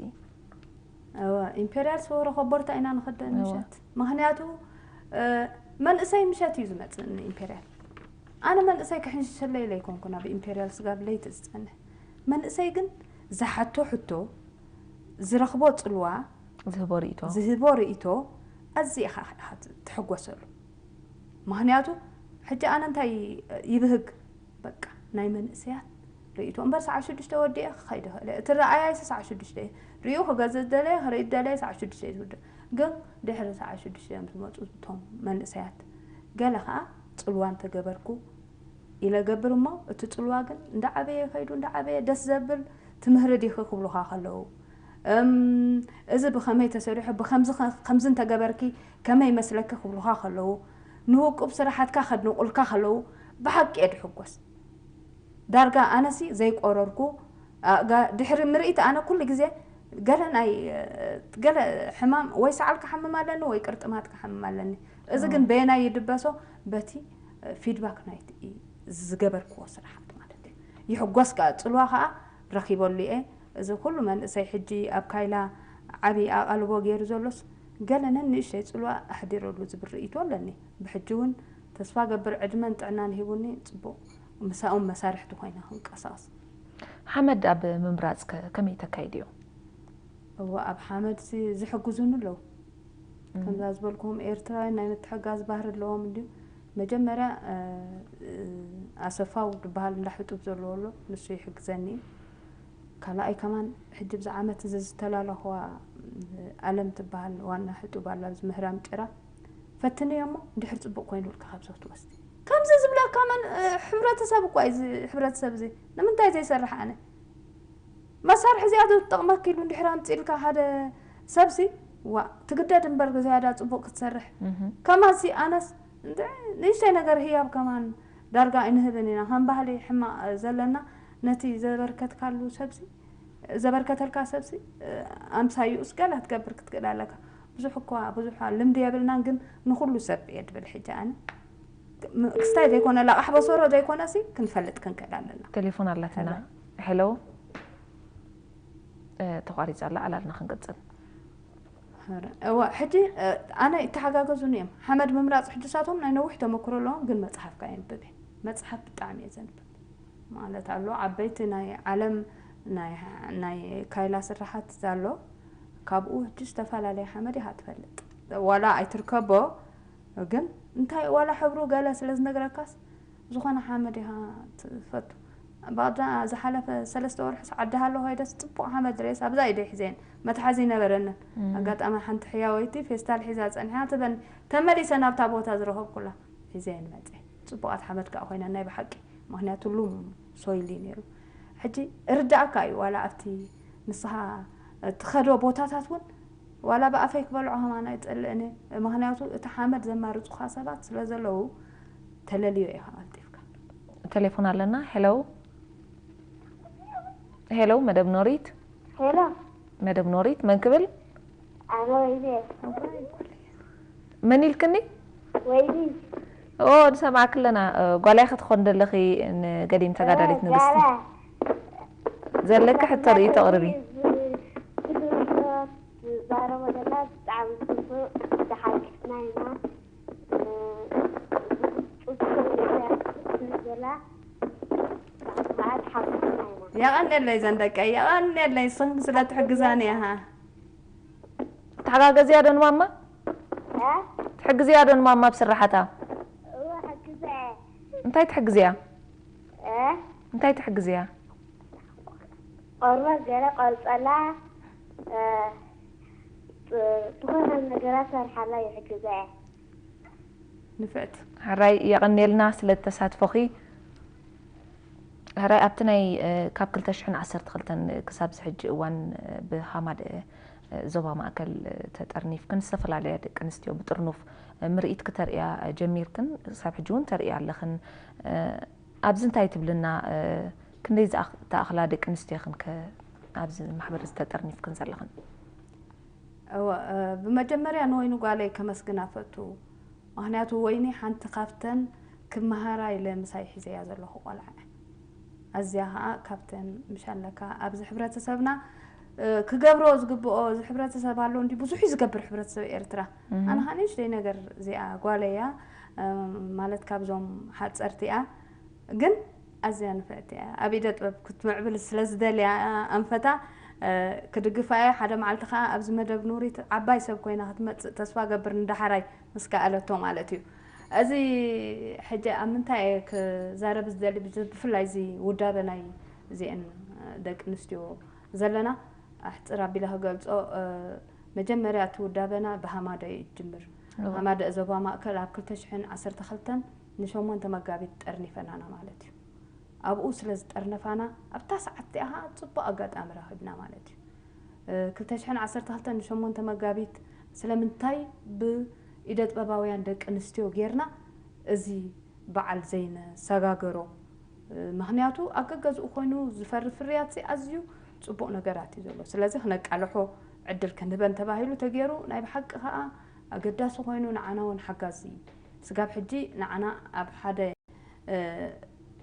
እወ ኢምፔርያል ስወሮ ከቦርታ ኢና ንኸደ ምሸት ምኽንያቱ መንእሰይ ምሸት እዩ ዝመፅእ ንኢምፔርያል ኣነ መንእሰይ ክሕንሽሸለይ ኢለ ኣይኮንኩ ናብ ኢምፔርያል ስጋብ ለይቲ ዝፀንሕ መንእሰይ ግን ዝሓቶ ሕቶ ዝረኽቦ ፅልዋ ዝህቦ ርእቶ ዝህቦ ርእቶ ኣዚ ኢኻ ትሕጎሰሉ ምኽንያቱ ሕጂ ኣነ እንታይ ይብህግ በቃ ናይ መንእሰያት ርእይቶ እምበር ሰዓት ሽዱሽተ ወዲኤ ክኸይድ ይኽእል እየ። እቲ ረኣያይሲ ሰዓት ሽዱሽተ እዩ። ርእዩ ክገዝእ ዝደለየ፣ ክርኢ ዝደለየ ሰዓት ሽዱሽተ እዩ ዝውድእ። ግን ድሕሪ ሰዓት ሽዱሽተ እዮም ዝመፁ እቶም መንእሰያት። ገለ ከዓ ፅልዋ እንተገበርኩ ኢለ ገብር እሞ፣ እቲ ፅልዋ ግን እንዳዓበየ ከይዱ፣ እንዳዓበየ ደስ ዘብል ትምህሪ ዲኺ ክብሉኻ ከለዉ፣ እም፣ እዚ ብኸመይ ተሰሪሑ፣ ብኸምዚ ኸ-፣ ከምዚ እንተገበርኪ ከመይ መስለኪ ክብሉኻ ከለዉ፣ ንውቁብ ስራሓትካ ከድንቑልካ ከለዉ፣ ብሓቂ እየ ድሕጎስ። ዳርጋ ኣነሲ ዘይቆረርኩ፣ ኣ፣ ጋ-፣ ድሕሪ ምርኢት ኣነ ኩሉ ግዜ ገለ ናይ፣ ገለ ሕማም ወይ ሰዓል ክሓምም ኣለኒ ወይ ቅርጥማት ክሓምም ኣለኒ። እዚ ግን በየናይ ይድበሶ? በቲ ፊድባክ ናይቲ ዝገበርክዎ ስራሓት ማለት እዩ። ይሕጎስ ከኣ፣ ጽልዋ ከኣ ረኺበሉ እየ። እዚ ኩሉ መንእሰይ ሕጂ ኣብ ካይላ ዓቢ ኣቓልቦ ገይሩ ዘሎስ፣ ገለ ነንእሽተይ ጽልዋ ኣሕዲረሉ ዝብል ርእይቶ ኣለኒ። ብሕጂ እውን ተስፋ ገብር ዕድመን ጥዕናን ሂቡኒ፣ ጽቡቕ፣ ምሳኦም መሳርሕቲ ኮይነ ክንቀሳቐስ። ሓመድ ኣብ ምምራጽ ከ ከመይ ተካይድዮ? እወ፣ ኣብ ሓመድሲ ዝሕግዙኒ ኣለዉ። ከምዛ ዝበልኩኹም ኤርትራውያን ናይ ምትሕጋዝ ባህሪ ኣለዎም እንድዩ። መጀመርያ፣ እ፣ እ፣ ኣሰፋው ዝበሃል እንዳ ሕጡብ ዘለዎ ኣሎ፣ ንሱ ይሕግዘኒ እዩ። ካልኣይ ከማን ሕጂ ብዚ ዓመት እዚ ዝተላለኽዋ፣ እ፣ ኣለም ትበሃል ዋና ሕጡብ ኣላ፣ ኣብዚ ምህራም ጭራ። ፈትንዮ እሞ እንድሕር ጽቡቕ ኮይኑልካ ካብዚ ክትወስዲ። ከምዚ ዝብለካ መን፣ እ፣ ሕብረተሰብ እኳ እዩ፣ እዚ ሕብረተሰብ እዚ። ንምንታይ ዘይሰርሕ ኣነ? መሳርሒ እዚኣ ዶ ትጠቕመኪ ኢሉ እንድሕር ኣምጺእልካ ሓደ ሰብሲ፣ ዋ፣ ትግደድ እምበር ዝያዳ ጽቡቕ ክትሰርሕ። እህ። ከማንሲ ኣነስ፣ እንደ ንእሽተይ ነገር ህያብ ከማን ዳርጋ ኣይንህብን ኢና። ከም ባህሊ ሕማቕ ዘለና፣ ነቲ ዘበርከትካሉ ሰብሲ፣ ዘበርከተልካ ሰብሲ፣ እ፣ ኣምሳይኡስ ገለ ክትገብር ክትክእል ኣለካ። ብዙሕ እኳ፣ ብዙሕ ልምዲ የብልናን፣ ግን ንኹሉ ሰብ እየ ድብል ሕጂ ኣነ። ም-፣ ክስታይ ዘይኮነ፣ ላቓሕ በሰሮ ዘይኮነሲ ክንፈልጥ ክንክእል ኣለና። ቴሌፎን ኣለትና። ሄሎ። ሄሎ። እ፣ ተቋሪጻ ኣላ፣ ዕላልና ክንቅጽል። ኧረ፣ እዋ፣ ሕጂ፣ እ፣ ኣነ ይተሓጋገዙኒ እዮም። ሓመድ ምምራጽ ሕጂ ሳቶም ናይ ነዊሕ ተመክሮ ኣለዎም፣ ግን መጽሓፍ ከኣ የንብብ እየ። መጽሓፍ ብጣዕሚ እየ ዘንብብ። ማለት ኣሎ፣ ዓበይቲ ናይ ዓለም ናይ፣ ናይ ካይላ ስራሓት ኣሎ። ካብኡ ሕጂ ዝተፈላለየ ሓመድ ኢኻ ትፈልጥ። ዋላ ኣይትርከቦ፣ ግን እንታይ ዋላ ሕብሩ ገለ ስለ ዝነግረካስ፣ ዝኾነ ሓመድ ኢኻ ትፈቱ። ባዳ ዝሓለፈ ሰለስተ ወርሕስ ዓዲ ሃሎ ከይደስ ጽቡቕ ሓመድ ርኤስ ኣብዛ ኢደይ ሒዘየን። መትሓዚ ኣይነበረንን። እም። ኣጋጣሚ ሓንቲ ሕያወይቲ ፌስታል ሒዛ ጸኒሓ ትበኒ። ተመሊሰ ናብታ ቦታ ዝረኸብኩላ ሒዘየን መጸ። ጽቡቓት ሓመድ ከኣ ኮይነን ናይ ብሓቂ። ምኽንያቱ ሉም ሶይል እዩ ነይሩ። ሕጂ እርዳእካ እዩ ዋላ ኣብቲ ንስኻ ትኸዶ ቦታታት እውን ዋላ ብኣፈይ ክበልዖ ከማን ኣይጸልእን እየ። ምኽንያቱ እቲ ሓመድ ዘማርጹኻ ሰባት ስለ ዘለዉ ተለልዮ ኢኻ ቀልጢፍካ። ቴሌፎን ኣለና። ሄሎ። ሄሎ፣ መደብ ኖሪት። ሄሎ። መደብ ኖሪት፣ መን ክብል? ኣነ ወይኒ። መን ኢልክኒ? ወይኒ። ኦ፣ ንሰማዕኪ ኣለና። እ፣ ጓላይ ክትኾን ደለኺ ንገዲም ተጋዳሊት እ፣ ንግስቲ። ጋላ። ዘለኪ ሕቶ ርእይቶ ኣቕርቢ። ዝ-፣ ዝዛረቦ ዘላ ብጣዕሚ ጽቡቕ፣ ብሓቂ ናይ ኢና። እ፣ ጽቡቕ ዘላ፣ ብዓል ሓጎስና ኢና። የቐንየለይ ዘን ደቀይ፣ የቐንየለይ፣ ንስኽን ስለ ትሕግዛኒ ኢኻ። ትሓጋገዝያ ዶ ንማማ? እ? ትሕግዝያ ዶ ንማማ ኣብ ስራሓታ? እወ፣ ሕግዛ እየ። እንታይ ትሕግዝያ? እ? እንታይ ትሕግዝያ? ቆርበት ገለ ቆርጸላ፣ እ፣ ጥ-፣ ዝኾነ ነገራት ሰርሓላ ይሕግዛ እየ። ንፍዕቲ። ሕራይ የቐንየልና ስለ ተሳትፎኺ። ሕራይ ኣብቲ ናይ፣ እ፣ ካብ ክልተ ሽሕን ዓሰርተ ክልተን ክሳብ እዚ ሕጂ እዋን፣ እ፣ ብሃማድ፣ እ፣ ዞባ ማእከል፣ እ፣ ተጠርኒፍክን ዝተፈላለያ ደቂ ኣንስትዮ ብጥርኑፍ፣ እ፣ ምርኢት ክተርእያ፣ እ፣ ጀሚርክን ክሳብ ሕጂ እውን ተርእያ ኣለኽን። እ፣ ኣብዚ እንታይ ትብልና፣ እ፣ ክንደይ ዝኣኽ-፣ ዝኣኽላ ደቂ ኣንስትዮ ኢኽን ከ ኣብዚ ማሕበር እዚ ተጠርኒፍክን ዘለኽን? እወ፣ እ፣ ብመጀመርያ ንወይኒ ጓለይ ከመስግና ፈቱ። ምኽንያቱ ወይኒ ሓንቲ ካብተን ክመሃራ ኢለ ምሳይ ሒዘያ ዘለኹ ቆልዓ እያ። ኣዝያ ኸኣ ካብተን ምሻለካ ኣብዚ ሕብረተሰብና፣ እ፣ ክገብሮ ዝግብኦ እዚ ሕብረተሰብ ኣሎ እንዲ ብዙሕ እዩ ዝገብር ሕብረተሰብ ኤርትራ። እህ። ኣነ ኸኣ ንእሽተይ ነገር እዚኣ ጓለይ እያ፣ እ፣ ማለት ካብዞም ሓጸርቲ እያ። ግን ኣዝያ ንፍዕቲ እያ። ኣብ ኢደ ጥበብ ክትምዕብል ስለ ዝደልያ ኣንፈታ፣ እ፣ ክድግፋ እየ። ሓደ መዓልቲ ኸኣ ኣብዚ መደብ ኑሪት ዓባይ ሰብ ኮይና ክትመጽእ ተስፋ ገብር፣ ንዳሕራይ ምስ ከኣለቶ ማለት እዩ። እዚ ሕጂ ኣብ ምንታይ እየ ክዛረብ ዝደሊ፣ ብዝ-፣ ብፍላይ እዚ ውዳበ ናይ እዚአን ደቂ ኣንስትዮ ዘለና ኣሕፅር ኣቢለ ክገልፆ፣ መጀመርያ እቲ ውዳበና ብሃማደ እዩ ዝጅምር። ሃማደ ዞባ ማእከል ኣብ ክልተ ሽሕን ዓሰርተ ክልተን ንሸሞንተ መጋቢት ጠርኒፈናና ማለት እዩ። ኣብኡ ስለ ዝጠርነፋና ኣብታ ሰዓት እቲኣ ከዓ ፅቡቅ ኣጋጣሚ ረኺብና ማለት እዩ። ክልተ ሽሕን ዓሰርተ ክልተን ንሸሞንተ መጋቢት ስለምንታይ ብኢደ ጥበባውያን ደቂ ኣንስትዮ ጌርና እዚ በዓል ዘይነሰጋገሮ? ምኽንያቱ ኣብ ገገዝኡ ኮይኑ ዝፈሪ ፍርያት ኣዝዩ ፅቡቕ ነገራት እዩ ዘሎ። ስለዚ ክነቃልሖ ዕድል ክንህበን ተባሂሉ ተገይሩ። ናይ ብሓቂ ከዓ ኣገዳሲ ኮይኑ ንዓና እውን ሓጋዚ እዩ። ስጋብ ሕጂ ንዓና ኣብ ሓደ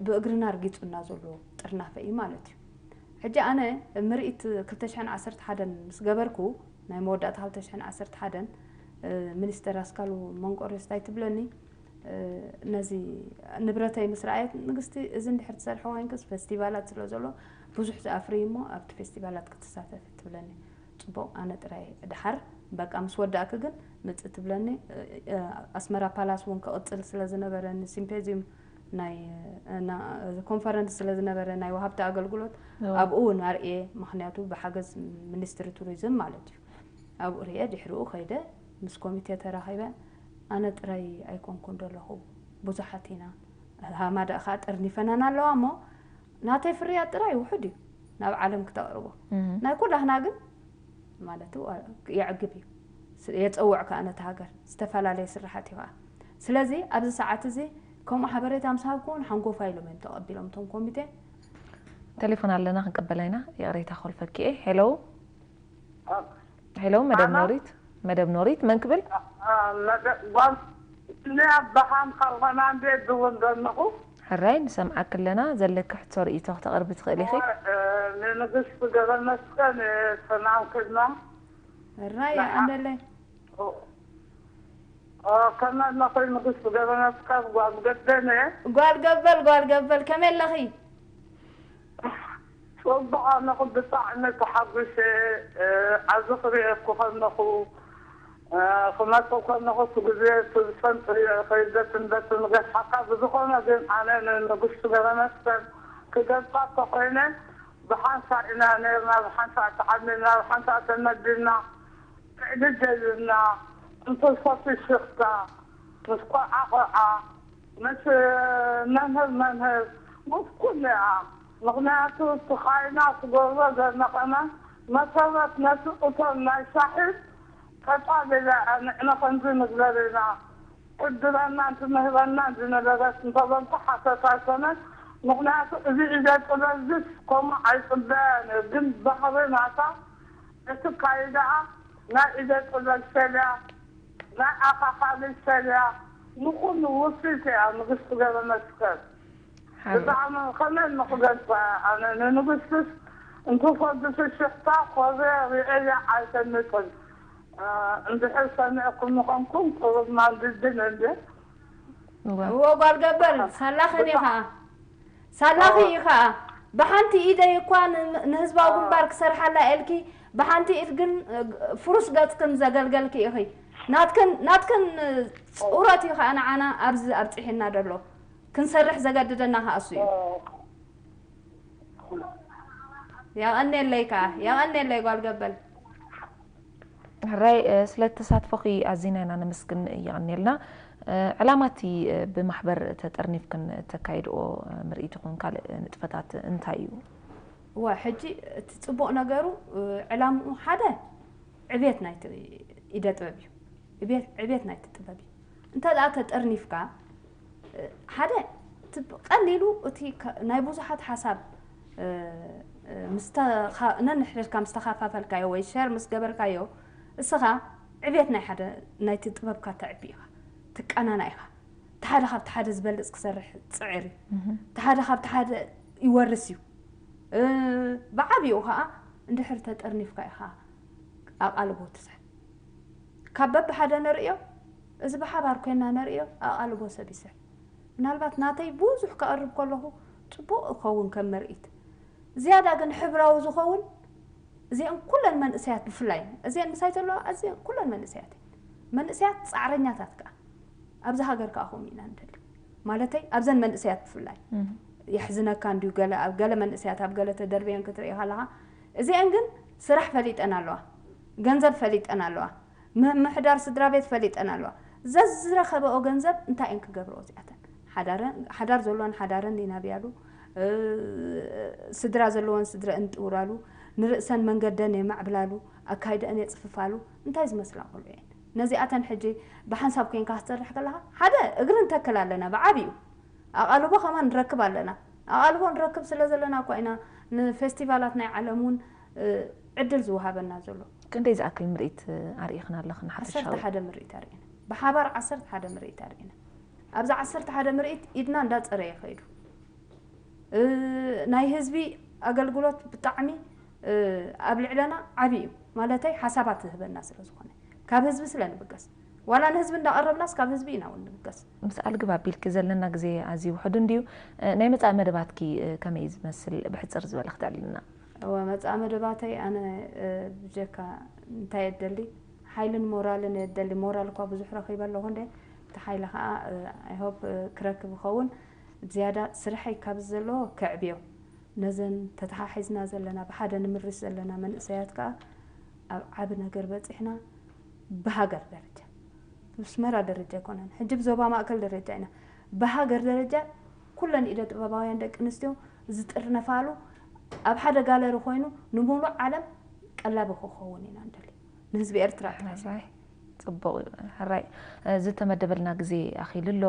ብእግርና ርጊፁና ዘሎ ጥርናፈ እዩ ማለት እዩ። ሕጂ ኣነ ምርኢት ክልተ ሽሕን ዓሰርተ ሓደን ምስ ገበርኩ፣ ናይ መወዳእታ ክልተ ሽሕን ዓሰርተ ሓደን ሚኒስተር ኣስካሉ መንቆርዮስ እንታይ ትብለኒ፣ ነዚ ንብረተይ ምስ ረኣየት፣ ንግስቲ፣ እዚ እንድሕር ትሰርሐ ዋይንክስ ፌስቲቫላት ስለ ዘሎ ብዙሕ ዝኣፍሪ እሞ ኣብቲ ፌስቲቫላት ክትሳተፍ ትብለኒ። ፅቡቕ፣ ኣነ ጥራይ ድሓር በቃ ምስ ወዳእክ ግን ምፅእ ትብለኒ። ኣስመራ ፓላስ እውን ክቕፅል ስለ ዝነበረ ንሲምፔዚዩም ናይ ኮንፈረንስ ስለ ዝነበረ ናይ ወሃብቲ ኣገልግሎት ኣብኡ እውን ኣርእየ። ምክንያቱ ብሓገዝ ሚኒስትሪ ቱሪዝም ማለት እዩ። ኣብኡ ርእየ ድሕሪኡ ከይደ ምስ ኮሚቴ ተራኺበ። ኣነ ጥራይ ኣይኮንኩን ዘለኹ፣ ብዙሓት ኢና። ሃማዳ ከዓ ጠርኒፈናን ኣለዋ እሞ ናተይ ፍርያት ጥራይ ውሑድ እዩ ናብ ዓለም ክተቕርቦ። ናይ ኩላህና ግን ማለት የዕግብ እዩ። የፀውዕ ከዓ ነቲ ሃገር ዝተፈላለየ ስራሓት እዩ ከዓ። ስለዚ ኣብዚ ሰዓት እዚ ከምኡ ሓበሬታ ምስ ሃብኩ እውን ሓንጎፋ ኢሎም እዮም ተቐቢሎም እቶም ኮሚቴ። ቴሌፎን ኣለና ክንቀበላ ኢና። ይቕሬታ ኮልፈኪ እየ። ሄሎ ሄሎ፣ መደብ ኖሪት፣ መደብ ኖሪት መን ክብል? ጓል ብሃም ካልኸና እንዴ ድውን ዘለኹ። ሕራይ ንሰምዓኪ ኣለና። ዘለኪ ሕቶ ርእይቶ ክተቕርቢ ትኽእሊ ኢኺ። ንንግስቲ ገበነስከን ሰላም ክልና ሕራይ ኣንደለይ ከመ ኣለኹ ንግስቲ ገበነስከን ጓል ገደነ። ጓል ገበል ጓል ገበል ከመይ ኣለኺ? ጽቡቕ ኣለኹ፣ ብጣዕሚ ተሓጒሰ። ኣብዚ ክርእየኩ ከለኹ፣ ክመጽእ ከለኹ፣ እቲ ግዜ እቲ ዝፈንጥዮ ከይደትን በትን ገስሓካ። ብዝኾነ ግን ኣነ ንንጉስ ገብረመስቀል ክገልጻ እንተኾይነ፣ ብሓንሳእ ኢና ነይርና፣ ብሓንሳእ ተዓሚርና፣ ብሓንሳእ ተመዲብና። ዕድል ደልና እንተዝፈቱ ሽኽታ ምስ ቆልዓ ቆልዓ ምስ መምህር መምህር ምስ ኩሉ እያ። ምኽንያቱ እቲ ካይና ትገብሮ ዘነቐና መሰረት ነቲ እቶን ናይ ሳሒት ተጣቢላ እያ። ንሕና ከምዚ ንግበር ኢና። ትድረናን ትምህረናን ዝነበረት እንተበልኩ ሓሰት ኣይኮነን። ምኽንያቱ እዚ ኢደ ጥበብ ዝስ ከምኡ ኣይፅበያን እዩ። ግን ባህሪ ናታ እቲ ካይዳኣ ናይ ኢደ ጥበብ ሰልያ ናይ ኣኻኻሊ ሰልያ ንኹሉ ውፍይቲ እያ ንግስቲ ገብረመስቀል። ብጣዕሚ ከመይ ንክገልፃ ኣነ ንንግስትስ እንትፈዱ ፍሽኽታ ኮርየ ርእየያ ኣይፈልጥን። እንድሕር ሰሚዕኩም ምኾንኩም ቁሩብ ማንድድን እንደ እወ ጓል ገበል ሳላኸን ኢኻ ሳላኺ ኢኻ ብሓንቲ ኢደይ እኳ ንህዝባዊ ግንባር ክሰርሓላ ኢልኪ ብሓንቲ ኢድ ግን ፍሩስ ገጽክን ዘገልገልኪ ኢኺ ናትክን ናትክን ጸውረት እዩ ኸኣ ንዓና ኣብዚ ኣብጽሒና ደሎ ክንሰርሕ ዘገድደና ኸኣ እሱ እዩ የቐኔለይ ከኣ የቐኔለይ ጓል ገበል ሕራይ ስለ ተሳትፎኺ ኣዚና ኢና ነመስግን የቐኔልና ዕላማ እቲ ብማሕበር ተጠርኒፍክን እተካይድኦ ምርኢትኹን ካልእ ንጥፈታት እንታይ እዩ? እወ ሕጂ እቲ ፅቡቕ ነገሩ ዕላምኡ ሓደ ዕብየት ናይቲ ኢደ ጥበብ እዩ ዕብየት ናይቲ ጥበብ እዩ እንተ ደኣ ተጠርኒፍካ ሓደ ቀሊሉ እቲ ናይ ብዙሓት ሓሳብ ነንሕድሕድካ ምስ ተኻፋፈልካዮ ወይ ሸር ምስ ገበርካዮ እስኻ ዕብየት ናይ ሓደ ናይቲ ጥበብካ ተዕቢ ኢኻ ትቀናና ኢኻ እቲ ሓደ ካብቲ ሓደ ዝበልፅ ክሰርሕ ፅዕር እዩ እቲ ሓደ ካብቲ ሓደ ይወርስ እዩ ብዓብኡ ከዓ እንድሕር ተጠርኒፍካ ኢኻ ኣቓልቦ ትስሕብ ካብ በብሓደ ንርእዮ እዚ ብሓባር ኮይና ንርእዮ ኣቓልቦ ሰብ ይስሕብ ምናልባት ናተይ ብዙሕ ከቕርብ ከለኹ ፅቡቕ እኸውን ከም ምርኢት ዝያዳ ግን ሕብራዊ ዝኸውን እዚአን ኩለን መንእሰያት ብፍላይ እዚአን ምሳይ ዘለዋ ኣዚአን ኩለን መንእሰያት መንእሰያት ፃዕረኛታት ከዓ ኣብዚ ሃገር ከዓ ከምኡ ኢና ንደሊ ማለተይ ኣብዘን መንእሰያት ብፍላይ የሕዝነካ እንድዩ። ገለ ኣብ ገለ መንእሰያት ኣብ ገለ ተደርብየን ክትርኢ ከለኻ፣ እዚአን ግን ስራሕ ፈሊጠን ኣለዋ፣ ገንዘብ ፈሊጠን ኣለዋ፣ ምምሕዳር ስድራ ቤት ፈሊጠን ኣለዋ። ዘዝረኸበኦ ገንዘብ እንታይ እየን ክገብርኦ እዚኣተን? ሓዳረን፣ ሓዳር ዘለወን ሓዳረን ይናብያሉ፣ እ፣ ስድራ ዘለወን ስድረን ይጥውራሉ፣ ንርእሰን መንገደን የማዕብላሉ፣ ኣካይደአን የጽፍፋሉ። እንታይ ዝመስላ ቆልዑ እየን? ነዚኣተን ሕጂ ብሓንሳብ ኮይንካ ክትሰርሕ ከለኻ፣ ሓደ እግሪ ንተክል ኣለና ብዓቢኡ፣ ኣቓልቦ ከማን ንረክብ ኣለና። ኣቓልቦ ንረክብ ስለ ዘለና እኳ ኢና ንፌስቲቫላት ናይ ዓለም እውን፣ እ፣ ዕድል ዝወሃበና ዘሎ። ክንደይ ዝኣክል ምርኢት ኣርኢኽና ኣለኽን ሓፈሻዊ? ዓሰርተ ሓደ ምርኢት ኣርኢና። ብሓባር ዓሰርተ ሓደ ምርኢት ኣርኢና። ኣብዚ ዓሰርተ ሓደ ምርኢት ኢድና እንዳጸረየ ከይዱ። እ፣ ናይ ህዝቢ ኣገልግሎት ብጣዕሚ፣ እ፣ ኣብ ልዕለና ዓቢ እዩ። ማለተይ ሓሳባት ዝህበና ስለ ዝኾነ። ካብ ህዝቢ ስለ ንብገስ። ዋላ ንህዝቢ እንዳቐረብናስ ካብ ህዝቢ ኢና እውን ንብገስ። ምስ ኣልግብ ኣቢልኪ ዘለና ግዜ ኣዝዩ ውሑድ እንድዩ። እ፣ ናይ መጻኢ መደባትኪ፣ እ፣ ከመይ እዩ ዝመስል? ብሕጽር ዝበለ ክተዕልልና። እወ፣ መጻኢ መደባተይ ኣነ፣ እ፣ ብጀካ እንታይ የደሊ? ሓይልን ሞራልን የደሊ። ሞራል እኳ ብዙሕ ረኺበ ኣለኹ እንደ፣ እቲ ሓይሊ ኸኣ፣ እ፣ I hope፣ እ፣ ክረክብ ይኸውን። ዝያዳ ስርሐይ ካብዚ ዘለዎ ከዕብዮ። ነዘን ተተሓሒዝና ዘለና፣ ብሓደ ንምርሽ ዘለና መንእሰያት ከኣ ኣብ ዓቢ ነገር በጺሕና፣ ብሃገር ደረጃ፣ ብስመራ ደረጃ ኣይኮነን፣ ሕጂ ብዞባ ማእከል ደረጃ ኢና። ብሃገር ደረጃ ኩለን ኢደ ጥበባውያን ደቂ ኣንስትዮ ዝጥርነፋሉ፣ ኣብ ሓደ ጋለሪ ኮይኑ ንምሉእ ዓለም ቀላቢ ክኸውን ኢና ንደሊ። ንህዝቢ ኤርትራ ጥራይ። ሕራይ፣ ጽቡቕ እዩ። ሕራይ፣ ዝተመደበልና ግዜ ኣኺሉ ኣሎ።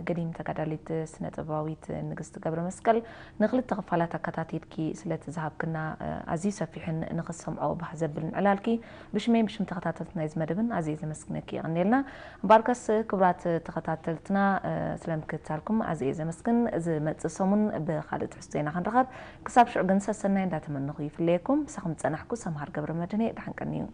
ገዲም ተጋዳሊት ስነ ጥበባዊት ንግስቲ ገብረ መስቀል፣ ንክልተ ክፋላት ኣከታቲልኪ ስለቲ ዝሃብክና ኣዝዩ ሰፊሕን ንኽሰምዖ ባህ ዘብልን ዕላልኪ ብሽመይን ብሽም ተኸታተልቲ ናይዚ መደብን ኣዝየ ዘመስግነኪ። የቐንየልና። እምበኣርከስ ክቡራት ተኸታተልትና፣ ስለምክትታልኩም ኣዝየ ዘመስግን። ዝመጽእ ሰሙን ብኻልእ ትሕዝቶ ኢና ክንረኸብ። ክሳብ ሽዑ ግን ሰሰናይ እንዳተመነኹ ይፍለየኩም። ምሳኹም ዝጸናሕኩ ሰምሃር ገብረ መድህን እየ። ደሓን ቀንዩ።